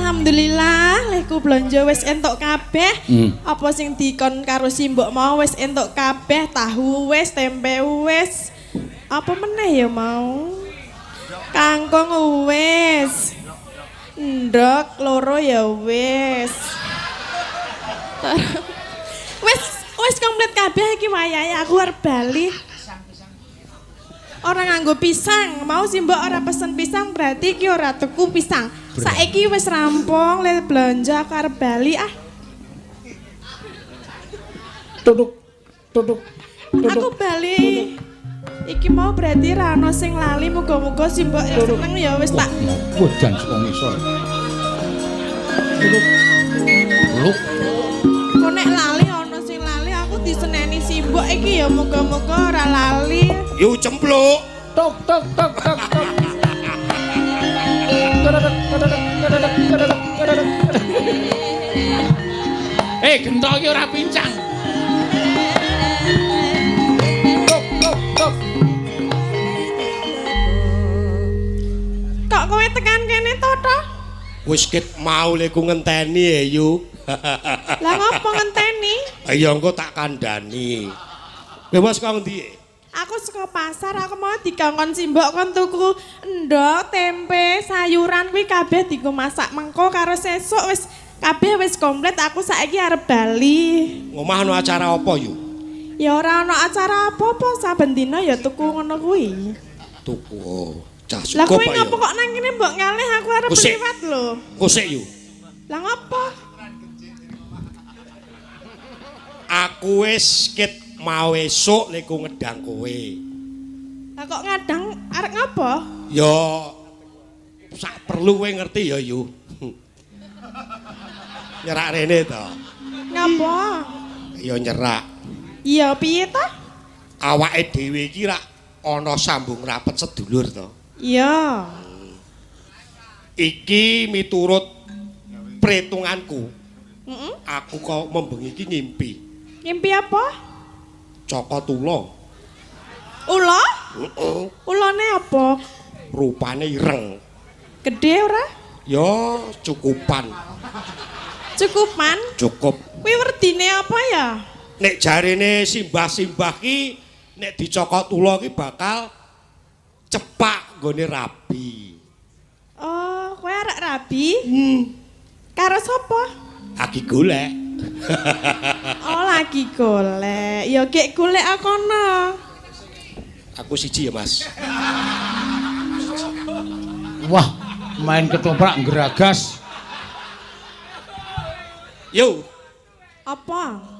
Alhamdulillah lehku blonjo wis entuk kabeh. Apa sing dikon karo simbok mau wis entuk kabeh, tahu wis, tempe wis. Apa meneh ya mau? Kangkung wis. Ndok loro ya wis. Wis wis komplit kabeh iki wayahe aku arep bali. Ora nganggo pisang, mau sih mbok ora pesen pisang berarti iki ora tuku pisang. Saiki wis rampung le blonjo aku arep bali ah. Tutuk tutuk. Aku bali. Iki mau berarti ra ono sing lali, muga-muga si mbok ya seneng ya wis tak. Wah, jan saka ngisor. Tutuk. Luk. Kok nek lali ono sing lali aku diseneni si mbok iki ya muga-muga ora lali. Yu cempluk. Tok tok tok tok tok. Gentok iki ora pincang. Tok tok tok. Kok kowe tekan kene to, Toh? Wis ket mau leku ngenteni ya, Yu. Lah ngopo ngenteni? Ya engko tak kandhani. Kowe wis kok ngendi? Aku saka pasar, aku mau dikongkon simbok kon tuku endhog, tempe, sayuran kuwi kabeh dienggo masak mengko karo sesuk wis kabeh wis komplit aku saiki arep bali. Ngomah ana acara apa, Yu? Ya ora ana acara apa-apa saben dina ya tuku ngono kuwi. Tuku. Oh, cah Lah cukup kowe Pak, ya. ngopo kok nang kene mbok ngalih aku arep Kusik. liwat lho. Kusik, Yu. Lah ngopo? Aku wis ket mau esuk leku ngedang kowe. Lah kok ngadang arep ngopo? Ya sak perlu kowe ngerti ya, Yu. Nyerak rene to. Ngopo? Ya nyerak. Iya piye ta? Awake dhewe iki rak ana sambung rapet sedulur to. Iya. Iki miturut pretunganku. Heeh. Aku kok membengi iki ngimpi. Ngimpi apa? Cokot ula. Ula? Heeh. Ulane apa? Rupane ireng. Gede ora? Ya cukupan. Cukupan? Cukup. Kuwi werdine apa ya? Nek jarene simbah-simbah ki nek dicokot ula ki bakal cepak nggone rabi. Oh, kowe arek rabi? Karo sapa? Lagi golek. Oh, lagi golek. Ya gek golek kono. Aku siji ya, Mas. Wah, main ketoprak geragas. Yo. Apa?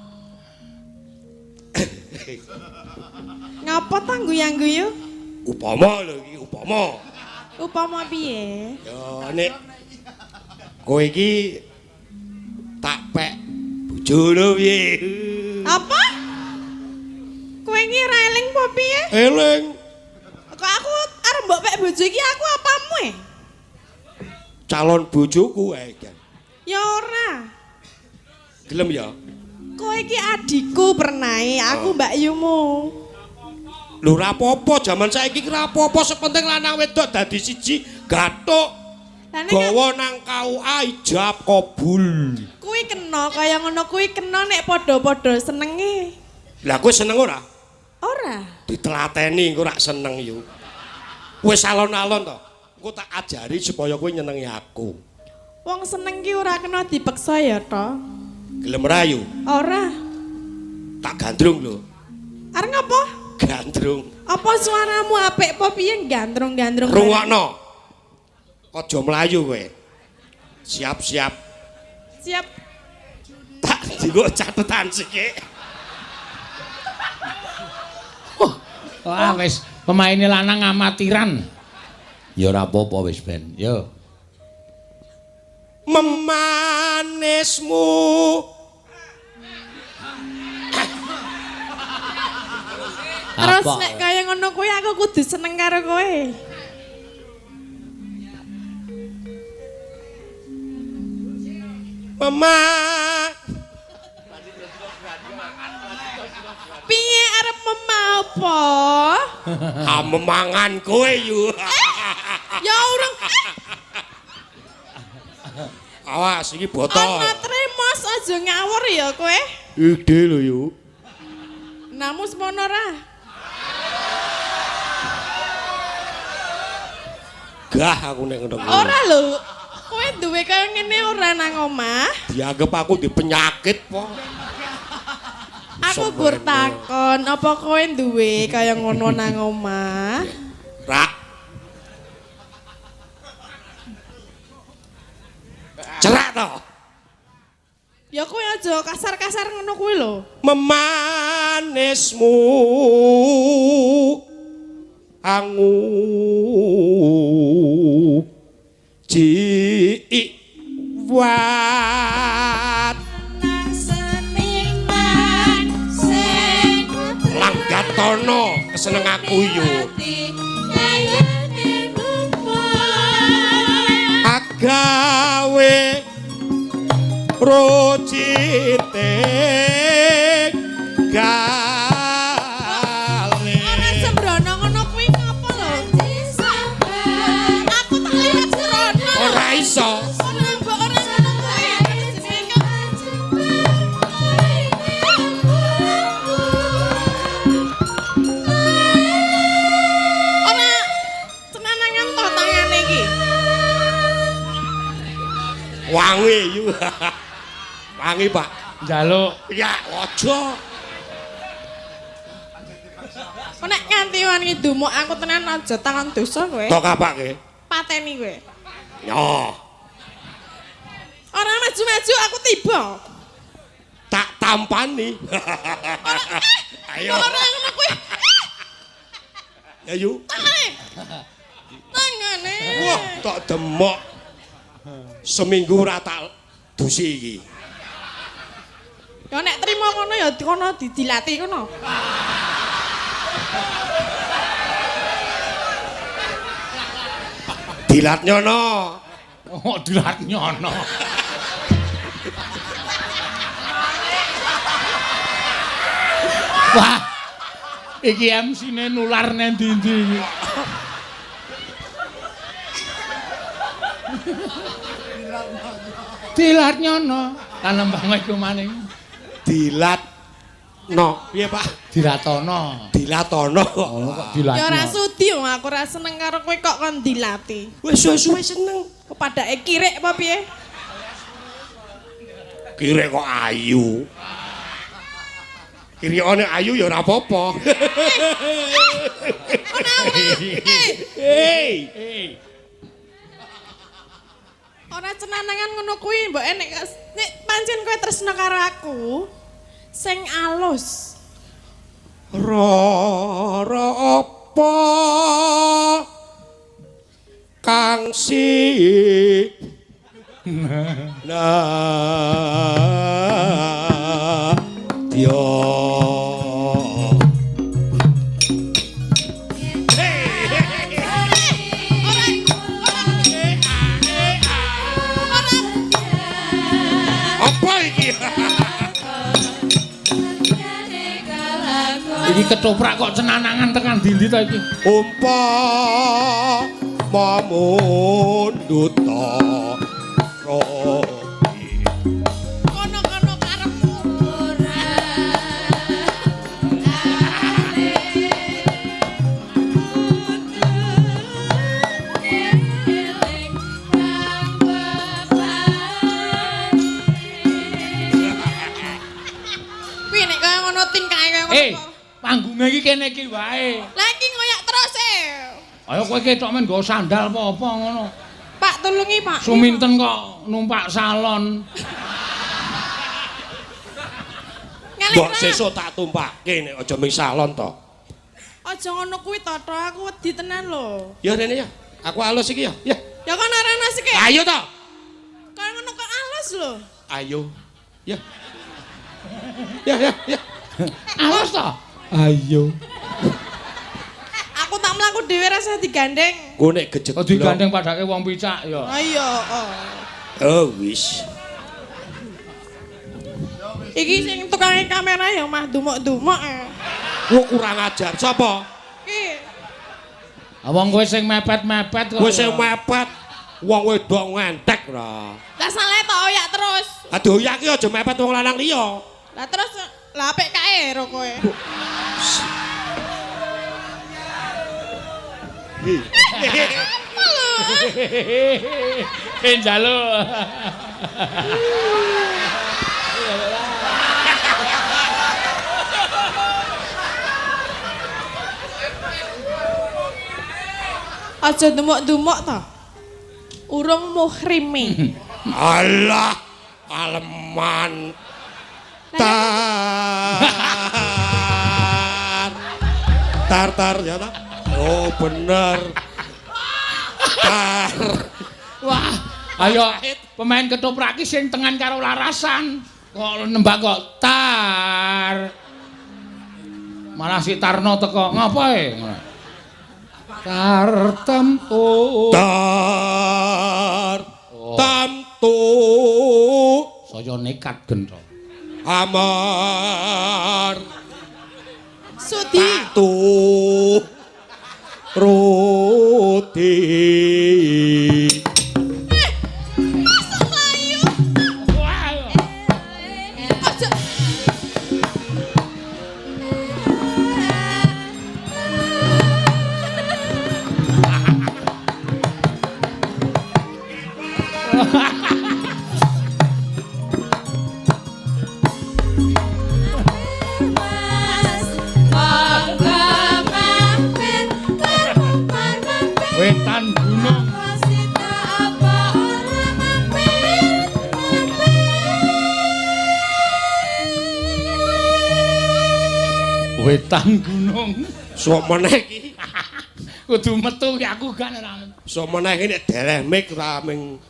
Ngapa ta guyang-guyu? Upama lho iki, upama. Upama piye? Ya nek kowe iki tak pek bojo lho piye? Apa? Kowe iki ora eling apa piye? Eling. Kok aku arep mbok pek bojo iki aku apamu e? Calon bojoku ae kan. Ya ora. Gelem ya? Kowe iki adikku pernae, aku mbakyumu. Lho ora apa-apa, jaman saiki ki ora apa-apa, sepenting lanang wedok dadi siji, gathuk. Lah nek Gawa nang KUA ijab kabul. kuwi kena kaya ngono kuwi kena nek padha-padha senenge. Lah kowe seneng ora? Ora. Ditelateni engko rak seneng yo. Wis alon-alon to. Engko tak ajari supaya kowe nyenengi aku. Wong seneng ki ora kena dipeksa ya to. Gelem ra yo? Ora. Tak gandrung lho. Arep ngapa? Gandrung. Apa suaramu apik apa piye gandrung-gandrung? Rungokno. Aja mlayu kowe. Siap-siap. Siap. Tak dienggo catetan sithik. Wah, wis pemaine lanang amatiran. Ya ora apa-apa wis ben. Yo. Memanismu. Terus Apa? nek kaya ngono kuwi aku kudu seneng karo kowe. Mema. Piye arep mema apa? Ah memangan kowe yu. Ya urung. Awas iki botol. Ana tremos aja ngawur ya kowe. Ide lho yu. Namu semono ra. Gah aku nek ngono kuwi. Ora lho. Kowe duwe kaya ngene ora nang omah? Dianggep aku di penyakit po. Aku gur takon, apa kowe duwe kaya ngono nang omah? Rak. Cerak to. Ya kowe aja kasar-kasar ngono kuwi lho. Memanismu angu jiwat Nang seniman sing langgatono keseneng aku yo agawe rocite gale Ora sembrono ngono kuwi ngapa lho? Aku tak lihat sembrono. Ora iso. Ora mbok ora ngono kuwi. Jenenge ora cenanangan to tangane iki. Wangi yu. Wangi, Pak. Njaluk. Ya, aja. Kok nek nganti wani dumuk aku tenan aja takon dosa kowe. Tok apake? Pateni kowe. Yo, Ora maju-maju aku tiba. Tak tampani. Ora Ayo. Ora ngono kuwi. Ya yu. Tangane. Tangane. Wah, tok demok. Seminggu ora tak dusi iki. Ya nek trimo ngono ya kono didilati kono. Dilat nyono. Oh, dilat nyono. Wah. Iki MC-ne nular nang ndi-ndi iki. Dilat nyono. Lan nembang iku maning. Dilat no. Piye, Pak? Dilatono. Dilatono. Oh, kok dilat. Ya ora sudi wong aku ora seneng karo kowe kok kon dilati. Wis suwe-suwe seneng. Kepadake kirik apa piye? Kirek kok ayu. Kirikane ayu ya ora apa-apa. Ora ora. Hei. Eh, Ora cenanangan ngono kuwi mbok nek nek pancen kowe tresno karo aku sing alus. Rara apa kang si Nadya. Ora Apa iki? Iki ketoprak kok cenanangan tekan ndi-ndi to iki? Umpama mundhuta robi. Kono-kono karepmu. Kuwi nek kaya ngono tingkahe kaya ngono. Eh, kok. panggunge iki kene iki wae. Lah iki ngoyak terus e. Ayo kowe ketok men nggo sandal apa-apa ngono. Pak tulungi, Pak. Suminten kok numpak salon. Ngalih Mbok ra. sesuk tak tumpake nek aja ming salon to. Aja ngono kuwi to, Tok. Aku wedi tenan lho. Ya rene ya. Aku alus iki ya. Ya. Ya kon ora ana sik. Ayo to. Kaya ngono kok alus lho. Ayo. Ya. Ya ya ya. Alus to? Ayo. Aku tak mlaku dhewe rasa digandeng. Ku nek gejet. Kok digandeng padake wong picak ya. Ayo, oh. Oh wis. Iki sing tukange kamera ya mah dumuk-dumuk. Ku kurang ajar sapa? Iki Ah, wong kowe sing mepet-mepet kok. Kowe sing mepet. Wong wedok ngentek ora. Lah salah tok oyak terus. Aduh ya ki aja mepet wong lanang liya. Lah terus lah apik kae ro kowe. Apa lho? Njaluk. Aja dumuk-dumuk to. Urung muhrime. Alah, aleman. Tar. Tar tar ya ta? Oh, bener. Tar. Wah, ayo pemain ketoprak ki sing tengan karo larasan. Kok nembak kok tar. Malah si Tarno teko, ngapa e? Tar temtu. Tar. Tamtu. Saya nekat gentho. Amar. Sudi. Tu. Roti. Masuk mlayu. Aja. Wetan gunung. Wetan gunung. Sok meneh iki. Kudu metu ki aku kan ora. Sok meneh iki nek deleh mik ora ming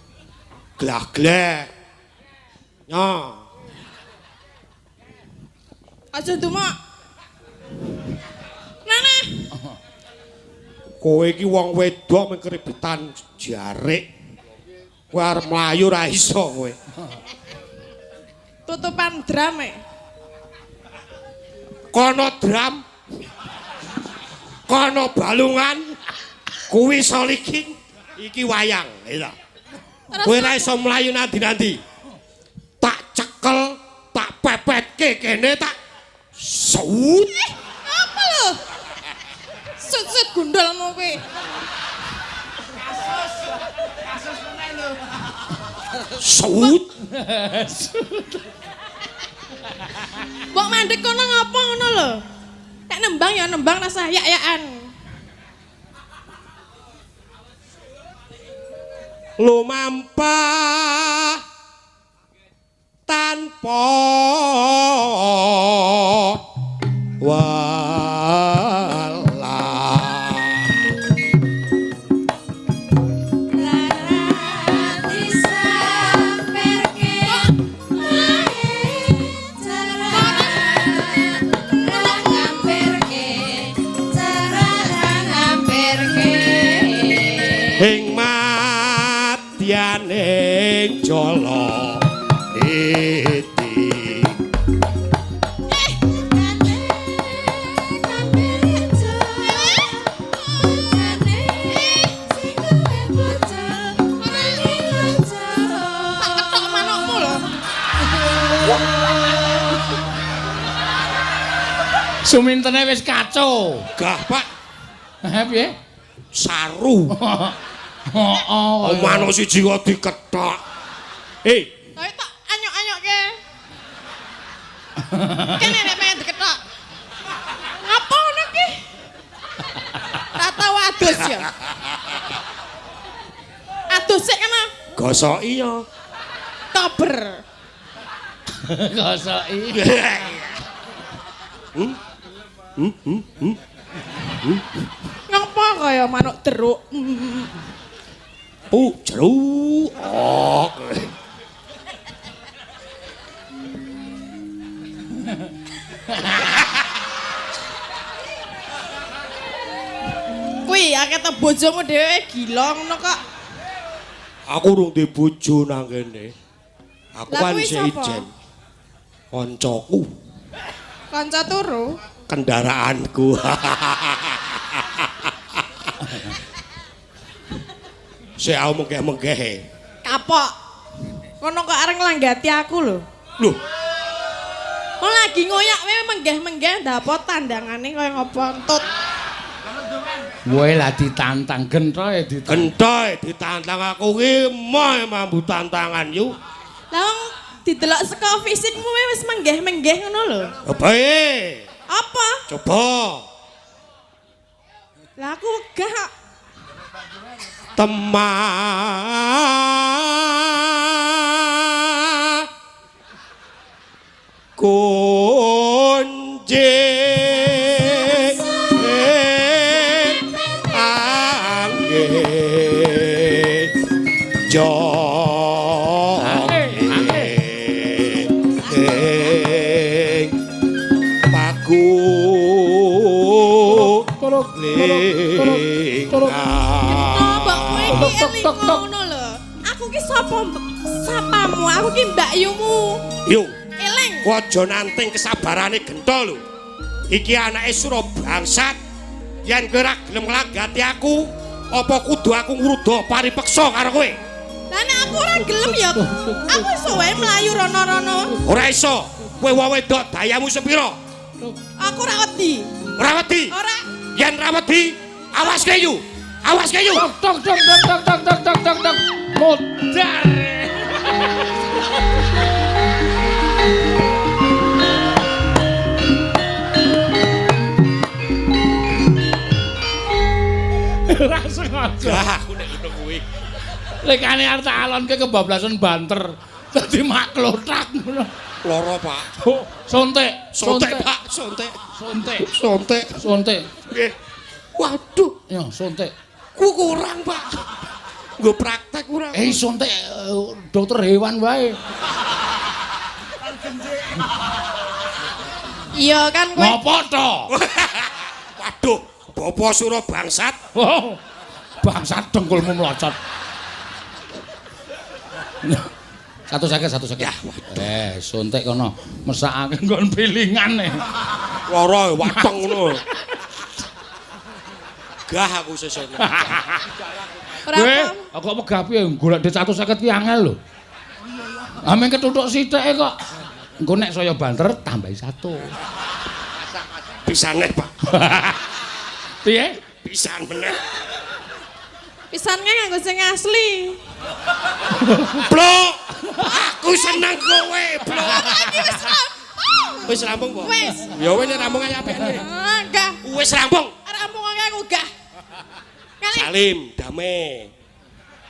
glah-gleh. Nyo. Aja dumuk. Nana. Kowe iki wong wedok ming keribetan jarik. Kowe arep mlayu ora iso kowe. Tutupan drum e. Kono drum. Kono balungan. Kuwi soliking. Iki wayang, iya. Kowe ora iso mlayu nanti-nanti. Tak cekel, tak pepetke kene tak sut. Apa lho? Sut-sut gundulmu kuwi. Sut. Mbok mandek kono ngapa ngono lho? Nek nembang ya nembang rasa yak-yakan. Lumampah tanpa welas. Ing madyaning jala iti. Tak ketok manukmu lho. Sumintene wis kacau. Gah, Pak, Heh piye? saru. Heeh. Manuk siji kok dikethok. Tapi tak anyok-anyokke. Kene nek pengen diketok. Ngapa ngono ki? Ra tau adus ya. Adus sik kana. Gosoki ya. Tober. Gosoki. Ngapa kaya manuk teruk? Pu jeruk. Oh. Kuwi akeh to bojomu dhewe gila ngono kok. Aku urung duwe bojo nang kene. Aku Lah kan kuwi isih sapa? ijen. Kancaku, Kanca turu. kendaraanku. Sik aku menggeh-menggehe. Kapok. Kono kok arep nglanggati aku lho. Lho, Wong lagi ngoyak wae menggeh-menggeh ndapot tandangane kaya ngopo entut. Kowe lah ditantang gentoe ditantang. Gentoe ditantang aku ki moh mambu tantangan yu. Lah wong didelok saka fisikmu wae wis menggeh-menggeh ngono lho. Apa e? Apa? Coba. Lah aku wegah kok. Temah kunci angge jo paku Mbok kowe iki eling ngono lho. Aku ki sapa sapamu? Aku ki mbakyumu. Yo. Eling. Aja nanting kesabarane gento lho. Iki anake Sura bangsat. Yen kowe ora gelem nglanggati aku, apa kudu aku ngruda paripeksa karo kowe? Lah nek aku ora gelem ya aku iso wae mlayu rono-rono. Ora iso. Kowe wong wedok dayamu sepira? Aku ora wedi. Ora wedi? Ora. Yen ora wedi, awas kowe yu. Awas kowe yu. Tok tok tok tok tok tok tok tok tok. Modar. Ora sengaja. Lah aku nek ngono kuwi. Lekane arep tak alonke kebablasan banter. Dadi mak klothak ngono. Lara, Pak. Oh, sontek, Sontek, Pak, sontek. Sontek, Sontek. sontek. Nggih. Waduh, Ya, sontek. ku kurang, Pak. Nggo praktek kurang. Sontek dokter hewan wae. Iya kan kowe. Ngopo to? Waduh, Bapak Sura bangsat. Oh, bangsat dengkulmu melocot. 150, 150. Ya, waduh. Sontek kono mesakake nggon pilingan e. Lara wateng ngono. Gah aku sesuk. Ora Kowe kok wegah piye golek duit 150 ki angel lho. Ah meng ketuthuk sithike kok. Engko nek saya banter tambahi 1. Pisan neh, Pak. Piye? Pisan meneh. Pisan nganggo sing asli. Blok. Aku seneng kowe, blok. Iki wis rampung. Wis rampung, Pak? Wis. Ya wis nek rampung ayo apikne. Enggak. Wis rampung. Rampung aku gah. Kali. Salim, dame.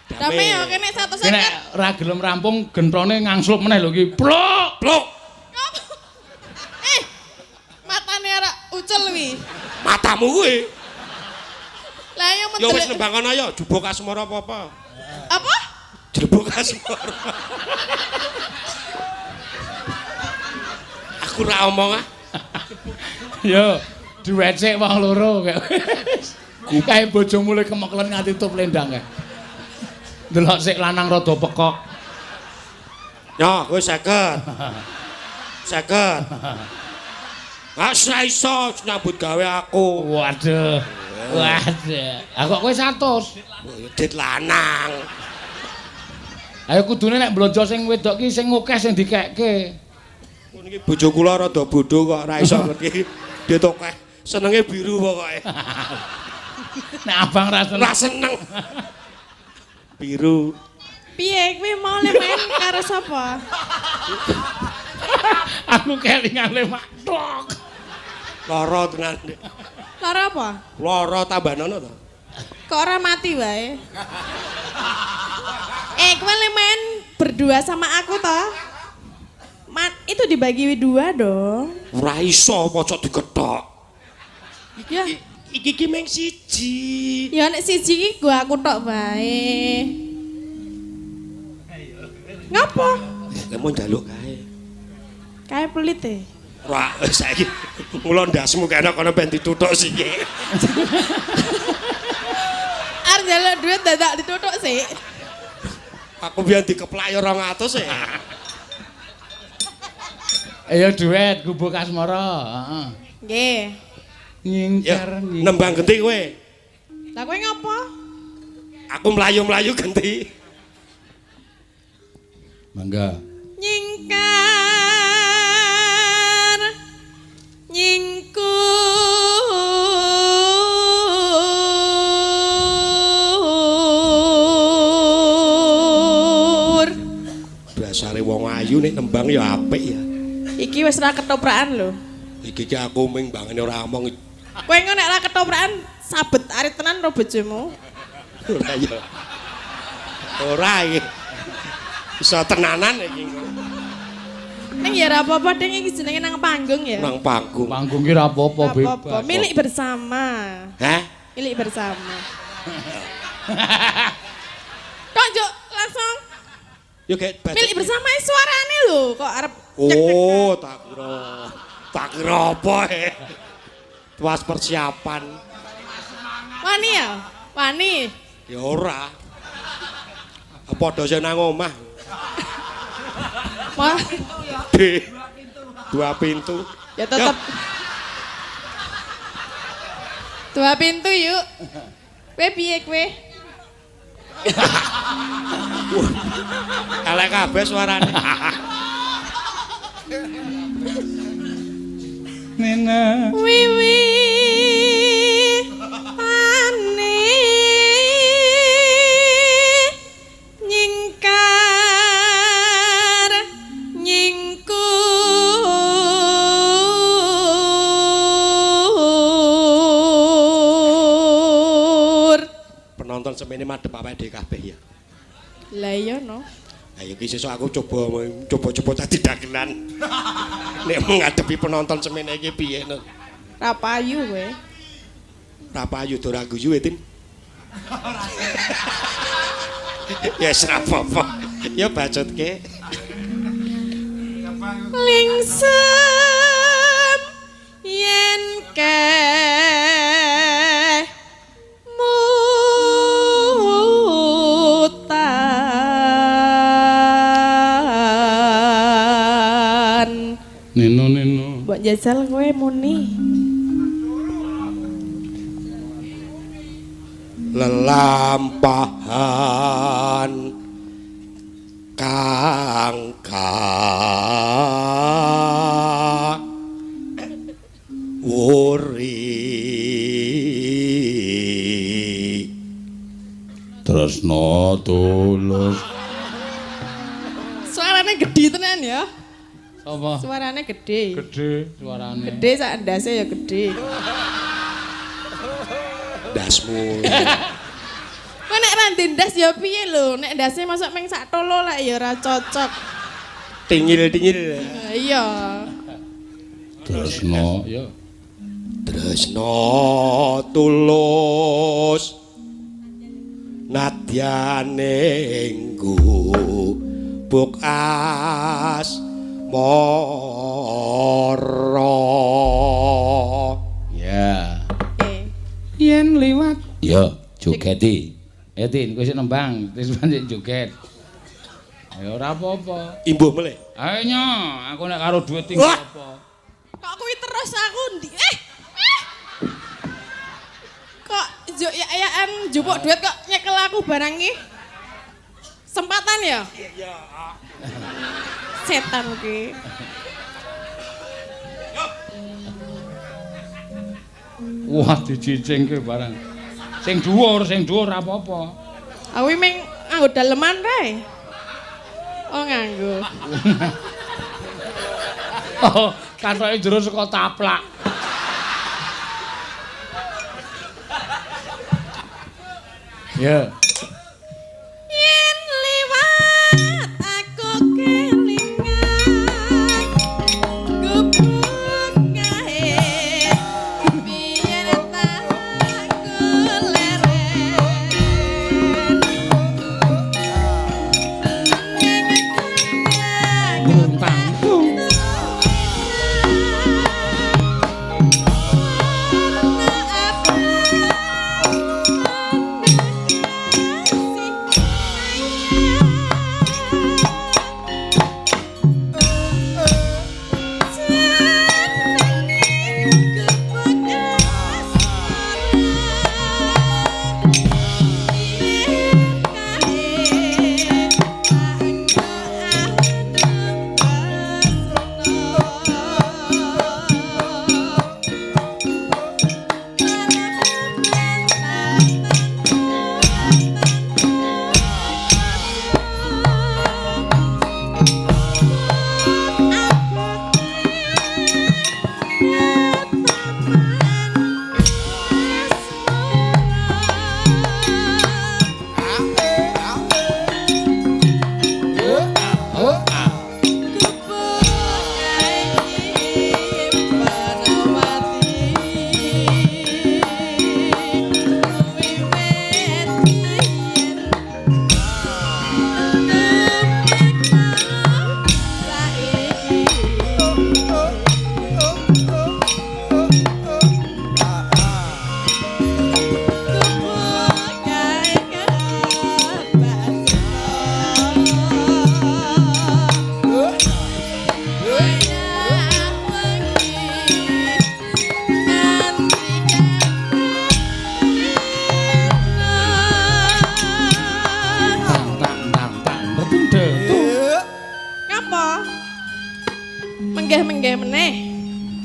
Dame yo kene 150. Ki nek ora gelem rampung genthone ngangslup meneh lho iki. Blok. Blok. Matane ora ucul wi. Matamu kuwi. Lah yo Ya wis nembang kono ya, jubuk asmara apa-apa. Apa? Jubuk asmara. Aku ora omong ah. Yo, duwecek wong loro kae. Kae bojomu le kemeklen nganti tup lendang kae. Delok sik lanang rada pekok. Ya, kowe 50. 50. Ah, ora iso nyambut gawe aku. Waduh. Waduh. Ah kok kowe 100. Ya dit lanang. Ayo kudune nek blonjo sing wedok ki sing akeh sing dikekke. Niki bojo kula rada bodho kok ora iso ngerti. Dit akeh. Senenge biru pokoke. Nek abang ra seneng. Ora seneng. Biru. Piye kowe mau le main karo sapa? Aku kelingan le mak tok. Lara tenan. Lara apa? Lara tambahnono to. Kok ora mati wae? Kowe le main berdua sama aku toh? Mat, itu dibagi dua dong. Ora iso pocok dikethok. Ya. Iki ki mung siji. Ya nek siji iki gua aku tok wae. Ngapa? Lah mau njaluk kae. Kae pelit e. Ora saiki mula ndasmu kene kono ben dituthuk sik. Arep njaluk duit dadak dituthuk sik. Aku biyen dikeplak ya 200 e. Ayo duet gubuk asmara, heeh. Nggih. Nyingkar nembang genti kowe. Lah kowe ngapa? Aku mlayu-mlayu ganti. Mangga. Nyingkar nyingkur Dasare wong ayu nek nembang ya apik ya. Iki wis ra ketoprakan lho. Iki ki aku ming bangene ora omong. Kowe engko nek ra ketoprakan sabet arit tenan ro bojomu. Ora ya. Ora iki. Bisa tenanan iki. Ning ya ora apa-apa ding iki jenenge nang panggung ya. Nang panggung. Panggung ki ora apa-apa bebas. Milik bersama. Hah? Milik bersama. Kok njuk langsung Yo gek baca. milik bersama suarane lho kok arep Oh, tak kira. Tak kira apa e. Tuas persiapan. Wani ya? Wani. Ya ora. Padha sing nang omah. Wah, D. Dua pintu. ya tetep. Dua pintu yuk. Kowe piye kowe? Elek kabeh suarane. Nena. Wiwi pane nyingkar nyingkur Penonton semene madhep awake dhewe kabeh ya. Lah iya no. Ayo iki sesuk aku coba-coba dadi dagelan. Nek menghadapi penonton semene iki piye no? Ra payu kowe. Ra payu do ra guyu e, Tin. Ya wis ra apa-apa. Ya bacotke. Lingsem yen ke mutan. Nino nino. Mbok jajal kowe muni. Lelampahan kang wuri Tresno tulus. Suarane gedhe tenan ya. Sapa? Suarane gedhe. Gedhe suarane. Gedhe sak ndase ya gedhe. Ndasmu. Kowe nek ra ndas ya piye lho? Nek ndase mosok ming sak tolo lek ya ora cocok. Tingil-tingil. Iya. Tresno ya. Tresno tulus nadyane gubuk asmara. Ya. Eh. Yen liwat. Ya, jogeti. Eh, Tin, kowe sik nembang, wis pancen joget. Ya ora apa-apa. Imbuh melih. Ayo nyo, aku nek karo dhuwit tinggi apa. Kok kuwi terus aku ndi? Kok njuk yak-yakan njupuk duit kok nyekel aku barang iki? Sempatan ya? Iya. Setan ki. Wah, dicicingke barang. Sing dhuwur ora apa-apa. Aku ming nganggo daleman rae. Oh, nganggo. Oh, katoke jero saka taplak. Ya. Yen liwat aku kelingan gubuk kae biyen tak leren. Gruntang. Menggeh-menggeh meneh.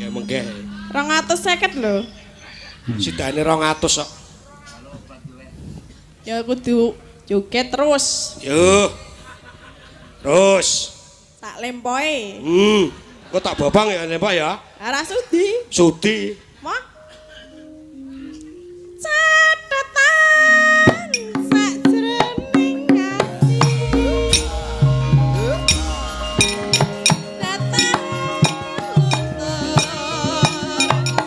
Menggeh-menggeh. 250 lho. Sidane 200 kok. Ya kudu joget terus. Yo. Terus. Tak lempoe. Kok tak bobang ya lempok ya? Ora sudi. Sudi. Mah. Catetan sakjroning ati. Datang luntur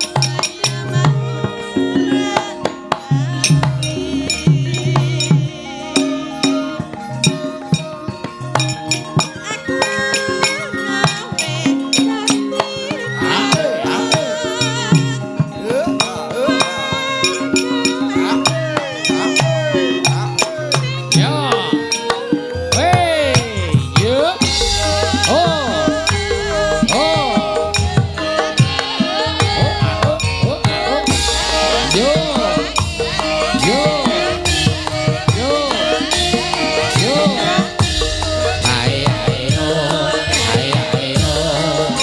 saya marang ati. Aku gawe dadi Ya. Hey, yo. Oh. Oh. Oh, ah, oh, oh, ah, oh. Yo. Yo. Yo. Yo. Ai ai oh. Ai ai oh.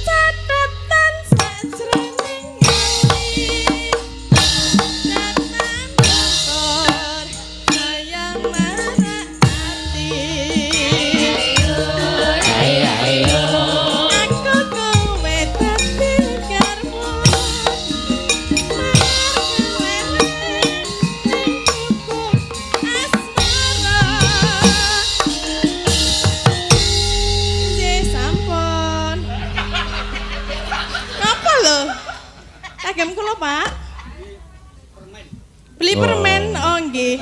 Catatan sakjroning ati datang luntur sayang marang ati. Ai ai oh. Aku kowe dadi garwa marang ning kuku asmara. Nggih sampun. Napa lho? Kagem kula, Pak. Beli permen, oh nggih.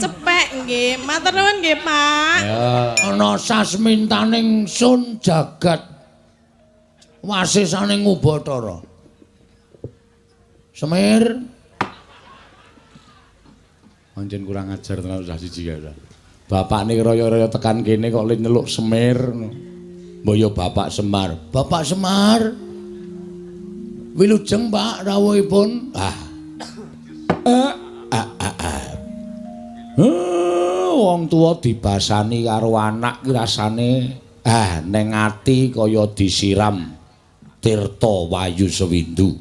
Cepek nggih. Matur nuwun nggih, Pak. Ya. Ana sasmintaning sun jagat wasisaning Ubathara. Semir. Pancen kurang ajar tenan cah siji kae. Bapakne raya-raya tekan kene kok le nyeluk Semir. Mbok ya Bapak Semar. Bapak Semar. Wilujeng Pak rawuhipun. Ah. Ah ah ah. ah. Wong tuwa dibasani karo anak ki rasane neng ati kaya disiram tirta wayu sewindu.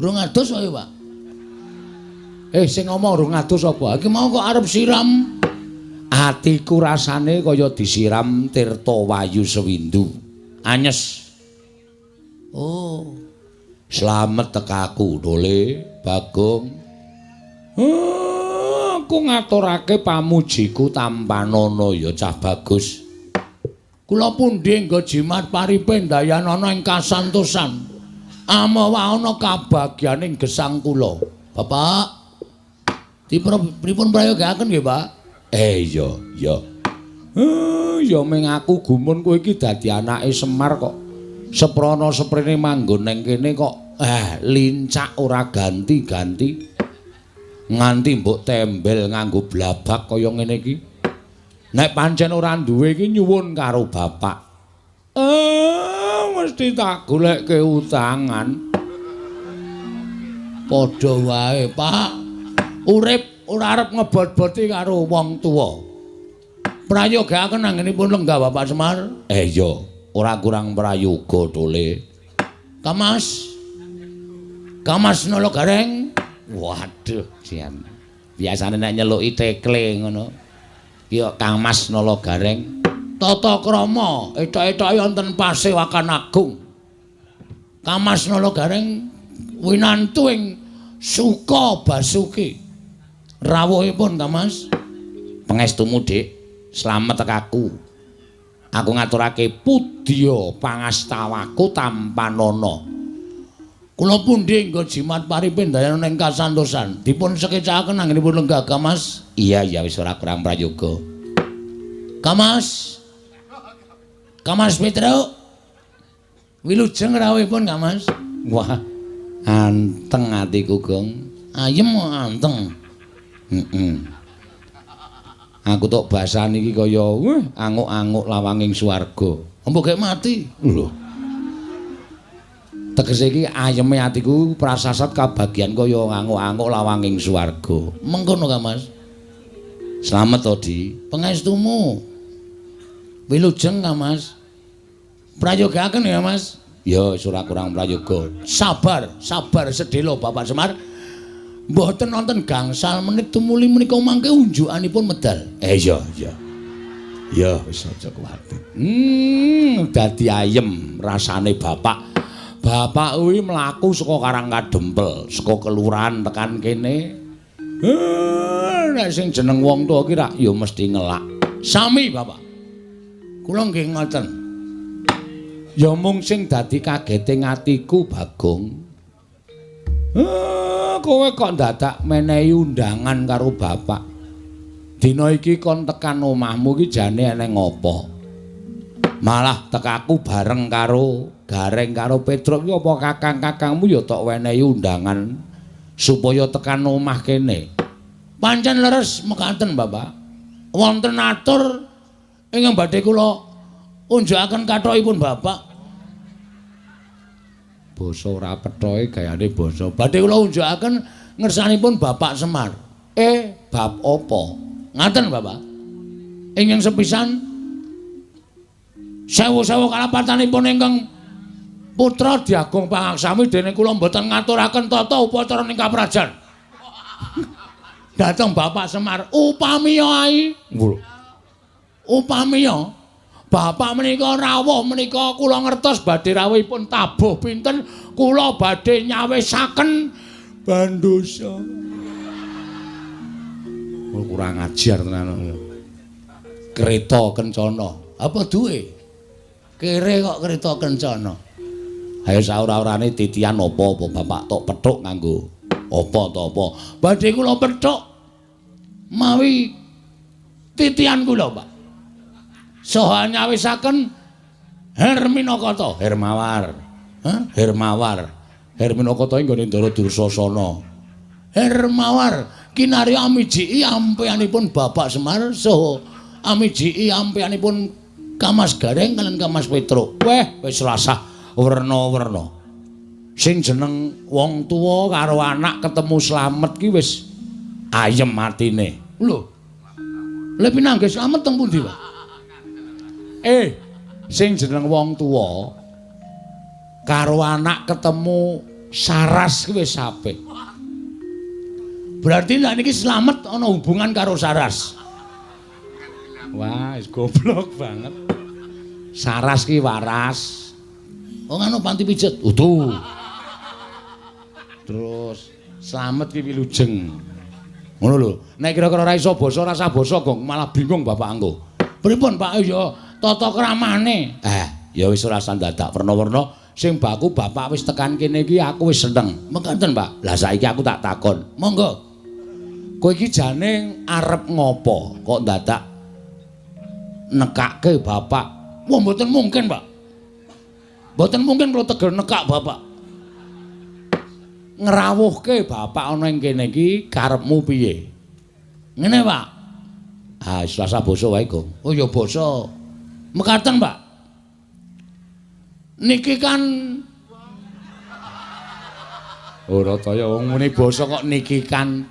Rung adus ayo, Pak. Sing ngomong rung adus apa? Iki mau kok arep siram. Atiku rasane kaya disiram tirta wayu sewindu. Anyes. Oh. Slamet tekaku Dole Bagong. Aku ngaturake pamujiku tampanana ya cah bagus. Kula pundi nggo jimat paripe ndayanana ing kasantosan. Amawa ana kabagyaning gesang kula. Bapak, pripun prayogaaken nggih, Pak? Iya, iya. Ya ming aku gumun kowe iki dadi anake Semar kok. Seprana seprene manggon neng kene kok lincak ora ganti-ganti. Nganti mbok tembel nganggo blabak kaya ngene iki. Nek pancen ora duwe iki nyuwun karo bapak. Mesti tak golekke utangan. Padha wae, Pak. Urip ora arep ngebot-boti karo wong tuwa. Prayogaaken anggenipun lenggah Bapak Semar. Iya, ora kurang prayoga tole. Kamas. Kamas Nala Gareng. Waduh, jian. Biasane nek nyeluki tekle ngono. Ki kok Kang Mas Nala Gareng. Tata krama etok-etoke wonten Pasewakan Agung. Kang Mas Nala Gareng winantu ing Suka Basuki. Rawuhipun Kang Mas. Pangestumu, Dik. Slamet tekaku. Aku ngaturake pudya pangastawaku tampanana. Kula pundi nggo jimat paripindayan ing kasantosan. Dipun sekecakaken anggenipun lenggah Kang Mas. Iya, iya wis ora kurang prayoga. Kang Mas. Kang Mas Petruk. Wilujeng rawuhipun Kang Mas. Wah, anteng atiku, Gong. Ayem anteng. Heeh. Aku tok basan iki kaya wah anguk-anguk lawanging swarga. Mbok gek mati. Lho. Tegese iki ayeme atiku prasasat kabagian kaya anguk-anguk lawanging swarga. Mengkono Kang Mas. Slamet to, Di. Pangestumu. Wilujeng Kang Mas. Prayogaaken ya, Mas. Ya, wis ora kurang prayoga. Sabar, sabar sedhela Bapak Semar. Mboten wonten gangsal menit tumuli menika mangke unjukanipun medal. Iya, iya. Ya, wis aja kuwatir. Dadi ayem rasane bapak. Bapak kuwi mlaku saka Karang Kadempel, saka kelurahan tekan kene. Nek sing jeneng wong tuwa ki rak ya mesti ngelak. Sami, Bapak. Kula nggih ngoten. Ya mung sing dadi kagete atiku, Bagong. Kowe kok dadak menehi undangan karo bapak. Dina iki kon tekan omahmu iki jane eneng apa? Malah tekaku bareng karo Gareng karo Petruk iki apa kakang-kakangmu ya tok wenehi undangan supaya tekan omah kene. Pancen leres mekaten, Bapak. Wonten atur ingkang badhe kula unjukaken kathokipun Bapak. Basa ora pethoke gayane basa. Badhe kula unjukaken ngersanipun Bapak Semar. Bab apa? Ngaten, Bapak. Ingkang sepisan sewu-sewu kalapatanipun ingkang putra Diagung Pangaksami dene kula mboten ngaturaken tata upacara ing kaprajan. Dhateng Bapak Semar, upamiya ai. Lho. Upamiya Bapak menika rawuh menika kula ngertos badhe rawuhipun tabuh pinten kula badhe nyawisaken bandosa. Oh, kurang ajar tenan. Kereta kencana. Apa duwe? Kere kok kereta kencana. Ayo saura-urane titian apa-apa Bapak tok pethuk nganggo apa to apa. Badhe kula pethuk mawi titian kula, Pak. Soha nyawisaken Herminakata, Hermawar. Hah? Hermawar. Herminakata nggone Ndara Dursasana. Hermawar kinarya amijiki ampeanipun Bapak Semar saha amijiki ampeanipun Kamas Gareng kalian Kamas Petruk. Weh, wis rasah werna-werna. Sing jeneng wong tuwa karo anak ketemu slamet ki wis ayem atine. Lho. Lha pinanggih slamet teng pundi, Pak? Sing jeneng wong tuwa karo anak ketemu saras ki wis apik. Berarti nek niki slamet ana hubungan karo saras. Wah, wis goblok banget. Saras ki waras. Oh ngono panti pijet. Utuh. Terus slamet ki wilujeng. Ngono lho. Nek kira-kira ora iso basa ora usah basa, Gong, malah bingung bapak engko. Pripun, Pak? Ya tata kramane. Ya wis ora usah dadak werna-werna. Sing baku bapak wis tekan kene iki aku wis seneng. Mekaten, Pak. Lah saiki aku tak takon. Monggo. Kowe iki jane arep ngopo kok dadak nekake bapak? Wah, mboten mungkin, Pak. Mboten mungkin kula tegel nekak bapak. Ngrawuhke bapak ana ing kene iki karepmu piye? Ngene, Pak. Ah, Selasa basa wae, Gong. Oh ya basa. Mekaten, Pak. Niki kan ora ta ya wong muni basa kok niki kan.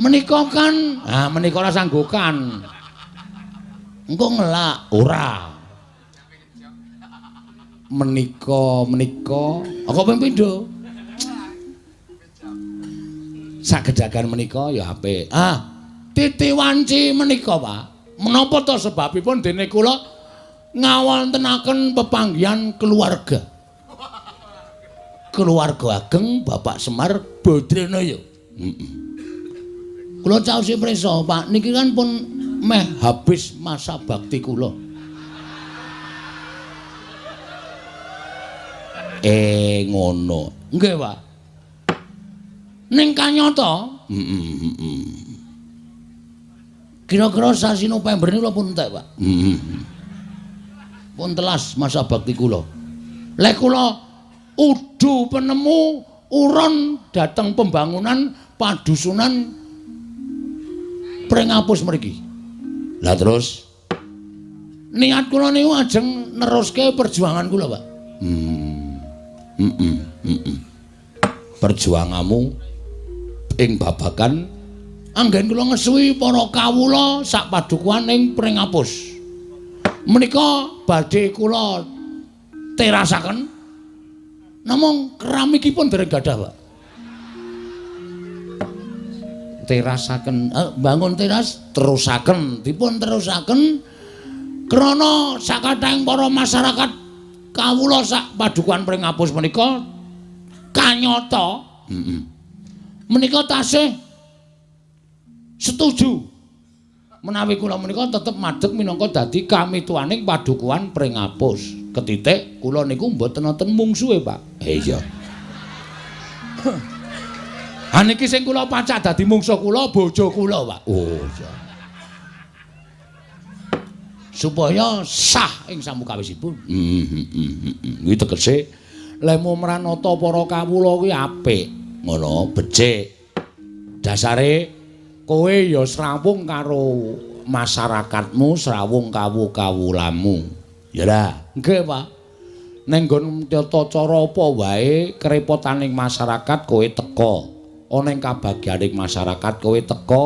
Menika kan, ah menika ora sanggukan. Engko ngelak ora. Menika menika kok ping pindho. Sagedagan menika ya apik. Ah, titi wanci menika, Pak. Menapa to sebabipun dene kula ngawontenaken pepanggihan keluarga. Keluarga ageng Bapak Semar Badranaya. Heeh. Kula caosi prisa, Pak, niki kan pun meh habis masa bakti kula. Ngono. Nggih, Pak. Ning kanyata, heeh. Kira-kira sasi November niku kula pun entek, Pak. Heeh. Pun telas masa bakti kula. Lek kula udu penemu uron dhateng pembangunan padusunan Pringapus mriki. Lah terus niat kula niku ajeng neruske perjuangan kula, Pak. Perjuanganmu ing babagan anggen kula ngesuwi para kawula sak padukuhan ing Pringapus. Menika badhe kula terasaken namung keramikipun dereng gadah, Pak. Terasaken, bangun teras terusaken, dipun terusaken krana sakathahing para masyarakat kawula sak padukuhan Pringapus menika kanyata menika tasih setuju menawi kula menika tetep madeg minangka dadi kamituwaning padukuhan Pringapus. Ketitik kula niku mboten wonten mungsuhe, Pak. Iya. Ha niki sing kula pacak dadi mungsuh kula bojo kula, Pak. Oh iya. Supaya sah ing samukawisipun. Kuwi tegese lemu mranata para kawula kuwi apik, ngono, becik. Dasare kowe ya srawung karo masyarakatmu, srawung kawu-kawulamu. Ya lah, nggih, Pak. Ning nggon tata cara apa wae kerepotaning masyarakat kowe teka. Ana ing kabagyaning masyarakat kowe teka.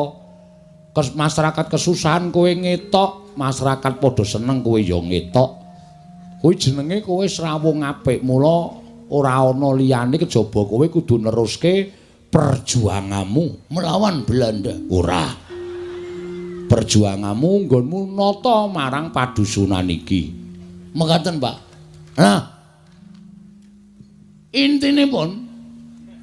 Masyarakat kesusahan kowe ngetok, masyarakat padha seneng kowe ya ngetok. Kuwi jenenge kowe srawung apik, mula ora ana liyane kejaba kowe kudu neruske perjuanganmu melawan Belanda. Ora. Perjuanganmu nggonmu nata marang padusunan iki. Mekaten, Pak. Nah, intinipun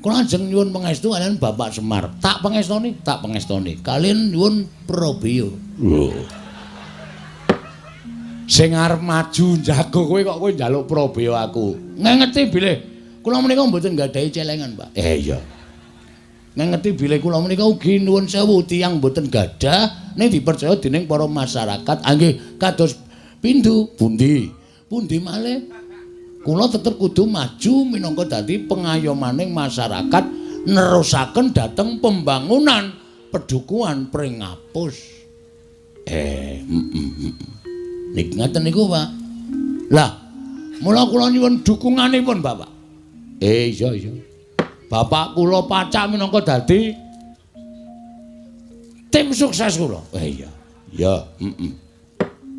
kula ajeng nyuwun pangestu kaliyan Bapak Semar. Tak pangestoni, tak pangestoni. Kaliyan nyuwun prabeya. Lho. Sing arep maju njago kowe kok kowe njaluk prabeya aku. Ngengeti bilih kula menika mboten nggadahi celengan, Pak. Iya. Ngengeti bilih kula menika ugi nuwun sewu tiyang mboten gadah ning dipercaya dening para masyarakat. Ah nggih, kados pindhu pundi? Pundi malih? Kula tetep kudu maju minangka dadi pengayomaning masyarakat nerusaken dhateng pembangunan pedukuhan Pringapus. Niki ngaten niku, Pak. Lah, mula kula nyuwun dukunganipun, Bapak. Iya iya. Bapak kula pacak minangka dadi tim sukses kula. Iya. Ya,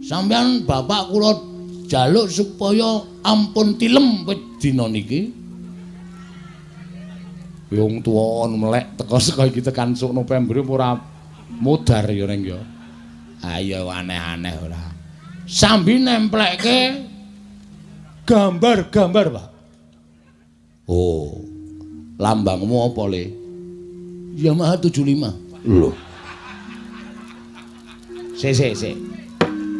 Sampeyan bapak kula jaluk supaya ampun tilem wit dina niki. Wong tuwa melek teko saka iki tekan sok November ora mudhar ya ning ya. Ayo aneh-aneh ora. Sambi nemplekke gambar-gambar, Pak. Oh. Lambangmu apa, Le? Yamaha 75. Lho. Sik sik sik.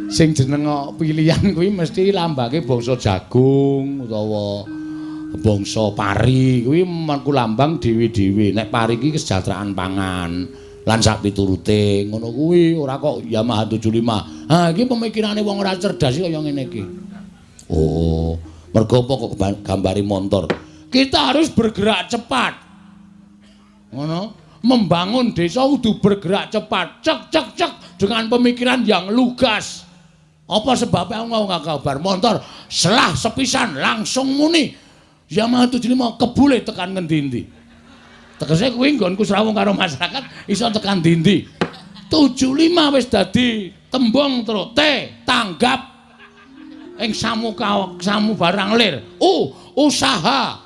Sing jeneng pilihan kuwi mesti lambange bangsa jagung utawa bangsa pari kuwi mengku lambang dhewe-dhewe. Nek pari iki kesejahteraan pangan lan sak piturute ngono kuwi ora kok Yamaha 75. Ha iki pemikirane wong ora cerdas kaya ngene iki. Oh, mergo apa kok gambare montor? Kita harus bergerak cepat. Ngono, membangun desa kudu bergerak cepat. Cek cek cek. dengan pemikiran yang lugas. Apa sebabnya aku mau kabar motor selah sepisan langsung muni Yamaha 75 kebule tekan ngendi-endi. Tegese kuwi nggonku srawung karo masyarakat iso tekan ndi-ndi. 75 wis dadi tembung terus T tanggap ing samuka samu barang lir. U usaha.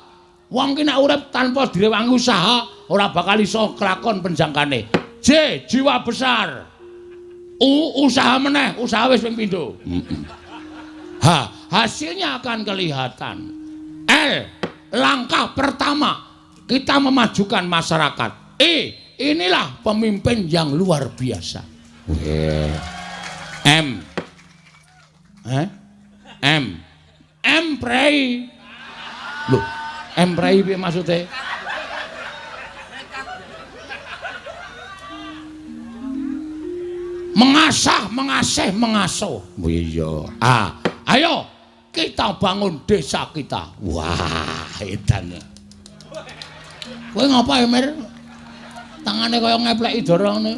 Wong ki nek urip tanpa direwangi usaha ora bakal iso kelakon penjangkane. J jiwa besar. U usaha meneh, usaha wis ping pindho. H hasilnya akan kelihatan. L langkah pertama kita memajukan masyarakat. E inilah pemimpin yang luar biasa. M M M prei. Loh, M prei piye maksude? Mengasah, mengasih, mengasuh. Iya. Ah, ayo kita bangun desa kita. Wah, edan. Kowe ngapa, Mir? Tangane kaya ngepleki dara ngene.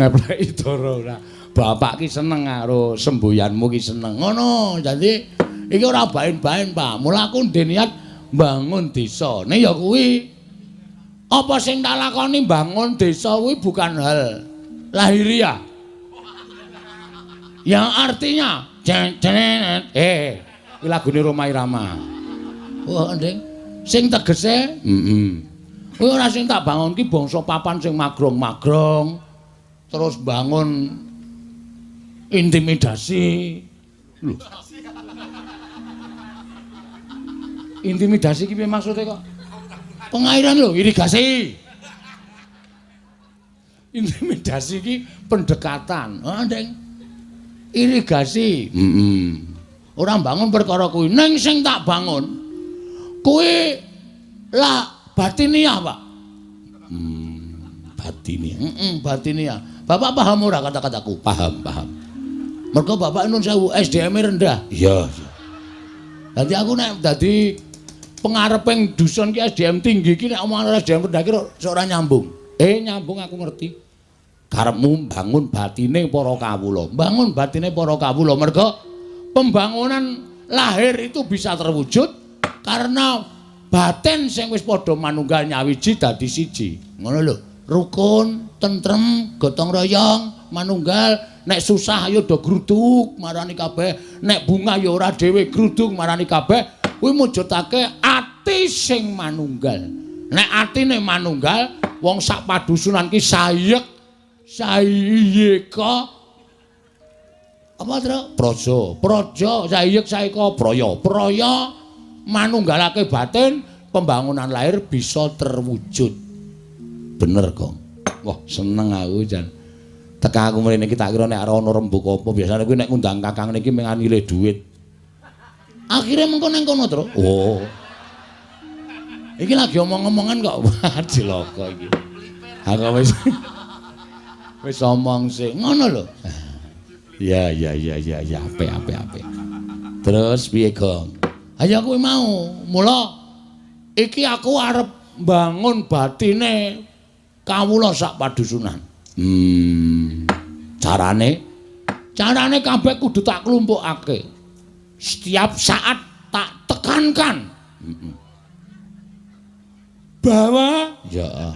Ngepleki dara ora. Bapak ki seneng karo semboyanmu ki seneng. Ngono. Dadi iki ora baen-baen, Pak. Mula aku ndek niat bangun desa. Nek ya kuwi apa sing tak lakoni bangun desa kuwi bukan hal lahiriah. Yang artinya iki lagune Rhoma Irama. Wah, Nding. Sing tegese heeh. Kuwi ora sing tak bangun ki bangsa papan sing magrong-magrong terus bangun intimidasi. Lho. Intimidasi ki piye maksude kok? Pengairan lho, irigasi. Intimidasi ki pendekatan. Ah, Nding. Irigasi. Heeh. Ora bangun perkara kuwi. Ning sing tak bangun kuwi lah batiniah, Pak. Batiniah. Heeh, batiniah. Bapak paham ora kata-kataku? Paham, paham. Mergo bapak nun sewu SDM-e rendah. Iya, iya. Dadi aku nek dadi pengareping dusun ki SDM tinggi ki nek omongan SDM rendah ki ora nyambung. Nyambung aku ngerti. Karepmu bangun batine para kawula. Bangun batine para kawula mergo pembangunan lahir itu bisa terwujud karena batin sing wis padha manunggal nyawiji dadi siji. Ngono lho. Rukun, tentrem, gotong royong, manunggal. Nek susah ayo do gruduk marani kabeh, nek bunga ya ora dhewe gruduk marani kabeh. Kuwi mujudake ati sing manunggal. Nek atine manunggal, wong sak padusunan ki sayek sayeka apa tru? Praja, praja sayek saeka praya. Praya manunggalake batin, pembangunan lahir bisa terwujud. Bener, Gong. Wah, seneng aku jan. Teka aku mrene iki tak kira nek ana rembug apa, biasane kuwi nek ngundang kakang niki mung nilih duit. Akhire mengko nang kono, Tru. Oh. Iki lagi omong-omongan kok. Wah, cilaka iki. Aku wis wis omong sik. Ngono lho. Ya ya ya ya ya, apik apik apik. Terus piye, Gong? Ayo kuwi mau. Mula iki aku arep bangun batine kawula sak padusunan. Carane? Carane kabeh kudu tak klumpukake. Setiap saat tak tekankan. Bahwa ya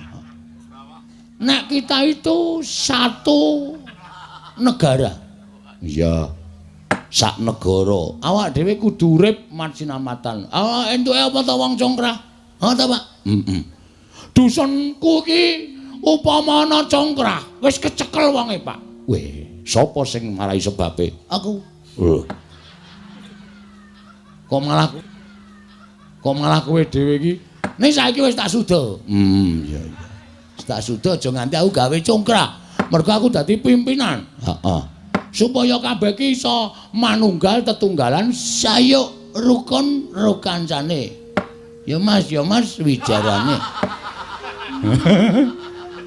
nek kita itu satu negara. Iya. Sak negara. Awak dhewe kudu urip masinamatan. Awak entuke apa ta wong congkrah? Ha ta, Pak? Heeh. Dusunku iki upama ana congkrah, wis kecekel wonge, Pak. Weh, sapa sing marai sebabe? Aku. Lho. Kok malah kowe dhewe iki? Ning saiki wis tak suda. Iya iya. Wis tak suda aja nganti aku gawe congkrah. Mergo aku dadi pimpinan. Heeh. Supaya kabeh iki iso manunggal tetunggalan sayuk rukun rukancane. Ya Mas wijarane.